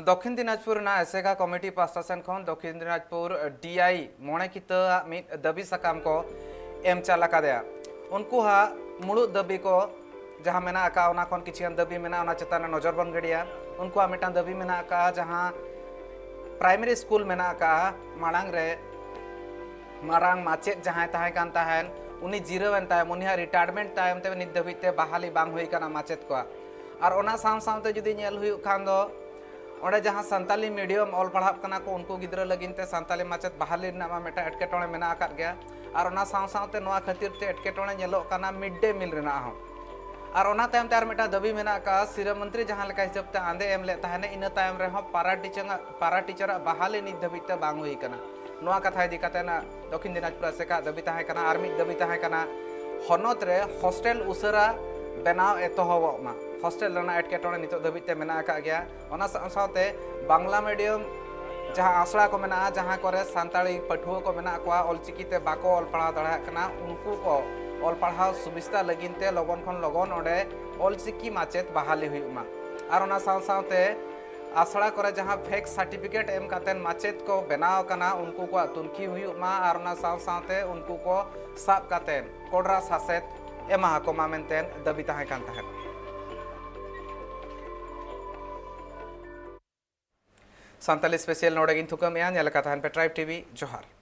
ଦକ୍ଷିଣ ଦିନାଜପୁର ᱨᱮᱱᱟᱜ ᱮᱥᱮᱠᱟ ᱠᱚᱢᱤᱴᱤ ᱯᱟᱦᱴᱟ ᱥᱮᱱ ᱠᱷᱚᱱ ᱫᱚᱠᱷᱤᱱ ᱫᱤᱱᱟᱡᱽᱯᱩᱨ ᱰᱤᱟᱭ ᱢᱚᱬᱮ ᱠᱤᱛᱟᱹ ᱟᱜ ᱢᱤᱫ ᱫᱟᱹᱵᱤ ᱥᱟᱠᱟᱢ ᱠᱚ ᱮᱢ ᱪᱟᱞ ᱟᱠᱟᱫᱮᱭᱟ᱾ ᱩᱱᱠᱩᱣᱟᱜ ᱢᱩᱲᱩᱫ ᱫᱟᱹᱵᱤ ᱠᱚ ᱡᱟᱦᱟᱸ ᱢᱮᱱᱟᱜ ᱟᱠᱟᱫ, ᱚᱱᱟ ᱠᱷᱚᱱ ᱠᱤᱪᱷᱩ ᱜᱟᱱ ᱫᱟᱹᱵᱤ ᱢᱮᱱᱟᱜᱼᱟ, ᱚᱱᱟ ᱪᱮᱛᱟᱱ ᱨᱮ ᱱᱚᱡᱚᱨ ᱵᱚᱱ ᱜᱤᱰᱤᱭᱟ᱾ ᱩᱱᱠᱩᱣᱟᱜ ᱢᱤᱫᱴᱟᱝ ᱫᱟᱹᱵᱤ ᱢᱮᱱᱟᱜ ᱟᱠᱟᱫᱼᱟ, ᱡᱟᱦᱟᱸ ᱯᱨᱟᱭᱢᱟᱨᱤ ᱥᱠᱩᱞ ᱢᱮᱱᱟᱜ ᱟᱠᱟᱫᱼᱟ, ᱢᱟᱲᱟᱝ ᱨᱮ ᱢᱟᱨᱟᱝ ᱢᱟᱪᱮᱫ ᱡᱟᱦᱟᱸᱭ ᱛᱟᱦᱮᱸ ᱠᱟᱱ ᱛᱟᱦᱮᱸᱱ, ᱩᱱᱤ ᱡᱤᱨᱟᱹᱣ ᱮᱱ ᱛᱟᱭᱚᱢ, ᱩᱱᱤᱭᱟᱜ ᱨᱤᱴᱟᱭᱟᱨᱢᱮᱱᱴ ᱛᱟᱭᱚᱢ ᱛᱮ ᱱᱤᱛ ᱫᱷᱟᱹᱵᱤᱡ ᱛᱮ ᱵᱟᱦᱟᱞᱤ ᱵᱟᱝ ᱦᱩᱭ ᱟᱠᱟᱱᱟ ᱢᱟᱪᱮᱫ ᱠᱚᱣᱟᱜ᱾ ᱟᱨ ᱚᱱᱟ ᱥᱟᱶ ᱥᱟᱶᱛᱮ ᱡᱩᱫᱤ ᱧᱮᱞ ᱦᱩᱭᱩᱜ ᱠᱷᱟᱱ ᱫᱚ, ᱚᱸᱰᱮ ᱡᱟᱦᱟᱸ ᱥᱟᱱᱛᱟᱞᱤ ᱢᱤᱰᱤᱭᱟᱢ ᱚᱞ ᱯᱟᱲᱦᱟᱜ ᱠᱟᱱᱟ ᱠᱚ, ᱩᱱᱠᱩ ᱜᱤᱫᱽᱨᱟᱹ ᱞᱟᱹᱜᱤᱫ ᱛᱮ ᱥᱟᱱᱛᱟᱞᱤ ᱢᱟᱪᱮᱫ ᱵᱟᱦᱟᱞᱤ ᱨᱮᱱᱟᱜ ᱢᱟ ᱢᱤᱫᱴᱟᱝ ᱮᱴᱠᱮᱴᱚᱬᱮ ᱢᱮᱱᱟᱜ ᱟᱠᱟᱫ ᱜᱮᱭᱟ᱾ ᱟᱨ ᱚᱱᱟ ᱥᱟᱶ ᱥᱟᱶᱛᱮ ᱱᱚᱣᱟ ᱠᱷᱟᱹᱛᱤᱨ ᱛᱮ ᱮᱴᱠᱮᱴᱚᱬᱮ ᱧᱮᱞᱚᱜ ᱠᱟᱱᱟ ᱢᱤᱰ ᱰᱮ ᱢᱤᱞ ᱨᱮᱱᱟᱜ ᱦᱚᱸ᱾ ᱟᱨ ᱚᱱᱟ ᱛᱟᱭᱚᱢ ᱛᱮ ᱟᱨ ᱢᱤᱫᱴᱟᱝ ᱫᱟᱹᱵᱤ ᱢᱮᱱᱟᱜ ᱟᱠᱟᱫᱼᱟ, ᱥᱤᱨᱟᱹ ᱢᱚᱱᱛᱨᱤ ᱡᱟᱦᱟᱸ ᱞᱮᱠᱟ ᱦᱤᱥᱟᱹᱵ ᱛᱮ ᱟᱸᱫᱮ ᱮᱢ ᱞᱮᱫ ᱛᱟᱦᱮᱱᱟ, ᱤᱱᱟᱹ ᱛᱟᱭᱚᱢ ᱨᱮᱦᱚᱸ ᱯᱟᱨᱟ ᱴᱤᱪᱟᱨᱟᱜ, ᱯᱟᱨᱟ ᱴᱤᱪᱟᱨᱟᱜ ᱵᱟᱦᱟᱞᱤ ᱱᱤᱛ ᱫᱷᱟᱹᱵᱤᱡ ᱛᱮ ᱵᱟᱝ ᱦᱩᱭ ᱟᱠᱟᱱᱟ᱾ ᱱᱚᱣᱟ ᱠᱟᱛᱷᱟ ᱤᱫᱤ ᱠᱟᱛᱮ ᱱᱟᱜ ᱫᱚᱠᱷᱤᱱ ᱫᱤᱱᱟᱡᱽᱯᱩᱨ ᱟᱥᱮᱠᱟᱜ ᱫᱟᱹᱵᱤ ᱛᱟᱦᱮᱸ ᱠᱟᱱᱟ᱾ ᱟᱨ ᱢᱤᱫ ᱫᱟᱹᱵᱤ ᱛᱟᱦᱮᱸ ᱠᱟᱱᱟ, ᱦᱚᱱᱚᱛ ᱨᱮ ᱦᱳᱥᱴᱮᱞ ᱩᱥᱟᱹᱨᱟ ᱵᱮᱱᱟᱣ ᱮᱛᱚᱦᱚᱵᱚᱜ ᱢᱟ᱾ ᱦᱳᱥᱴᱮᱞ ᱨᱮᱱᱟᱜ ᱮᱴᱠᱮᱴᱚᱬᱮ ᱱᱤᱛᱚᱜ ᱫᱷᱟᱹᱵᱤᱡ ᱛᱮ ᱢᱮᱱᱟᱜ ᱟᱠᱟᱫ ᱜᱮᱭᱟ᱾ ᱚᱱᱟ ᱥᱟᱶ ᱥᱟᱶᱛᱮ ᱵᱟᱝᱞᱟ ᱢᱤᱰᱤᱭᱟᱢ ᱡᱟᱦᱟᱸ ᱟᱥᱲᱟ ᱠᱚ ᱢᱮᱱᱟᱜᱼᱟ, ᱡᱟᱦᱟᱸ ᱠᱚᱨᱮ ᱥᱟᱱᱛᱟᱲᱤ ᱯᱟᱹᱴᱷᱩᱣᱟᱹ ᱠᱚ ᱢᱮᱱᱟᱜ ᱠᱚᱣᱟ, ᱚᱞᱪᱤᱠᱤ ᱛᱮ ᱵᱟᱠᱚ ᱚᱞ ᱯᱟᱲᱦᱟᱣ ᱫᱟᱲᱮᱭᱟᱜ ᱠᱟᱱᱟ, ᱩᱱᱠᱩ ᱠᱚ ᱚᱞ ᱯᱟᱲᱦᱟᱣ ᱥᱩᱵᱤᱥᱛᱟ ᱞᱟᱹᱜᱤᱫ ᱛᱮ ᱞᱚᱜᱚᱱ ᱠᱷᱚᱱ ᱞᱚᱜᱚᱱ ᱚᱸᱰᱮ ᱚᱞᱪᱤᱠᱤ ᱢᱟᱪᱮᱫ ᱵᱟᱦᱟᱞᱤ ᱦᱩᱭᱩᱜ ᱢᱟ᱾ ᱟᱨ ᱚᱱᱟ ᱥᱟᱶ ᱥᱟᱶᱛᱮ ᱟᱥᱲᱟ ᱠᱚᱨᱮ ᱡᱟᱦᱟᱸ ᱯᱷᱮᱠ ᱥᱟᱨᱴᱤᱯᱷᱤᱠᱮᱴ ᱮᱢ ᱠᱟᱛᱮ ᱢᱟᱪᱮᱫ ᱠᱚ ᱵᱮᱱᱟᱣ ᱟᱠᱟᱱᱟ, ᱩᱱᱠᱩ ᱠᱚᱣᱟᱜ ᱛᱩᱱᱠᱷᱤ ᱦᱩᱭᱩᱜ ᱢᱟ ᱟᱨ ᱚᱱᱟ ᱥᱟᱶ ᱥᱟᱶᱛᱮ ᱩᱱᱠᱩ ᱠᱚ ᱥᱟᱵ ᱠᱟᱛᱮ ᱠᱚᱰᱨᱟ ᱥᱟᱥᱮᱛ ᱮᱢᱟ ᱟᱠᱚ ᱢᱟ ᱢᱮᱱᱛᱮ ᱫᱟᱹᱵᱤ ᱛᱟᱦᱮᱸ ᱠᱟᱱ ᱛᱟᱦᱮᱸᱫ᱾ ᱥᱟᱱᱛᱟᱞᱤ ᱥᱯᱮᱥᱟᱞ ᱱᱚᱰᱮ ᱜᱤᱧ ᱛᱷᱩᱠᱟᱹᱢᱮᱜᱼᱟ᱾ ᱧᱮᱞ ᱟᱠᱟᱫ ᱛᱟᱦᱮᱱ ᱯᱮ ᱴᱨᱟᱭᱤᱵᱽ ᱴᱤᱵᱷᱤ᱾ ᱡᱚᱦᱟᱨ᱾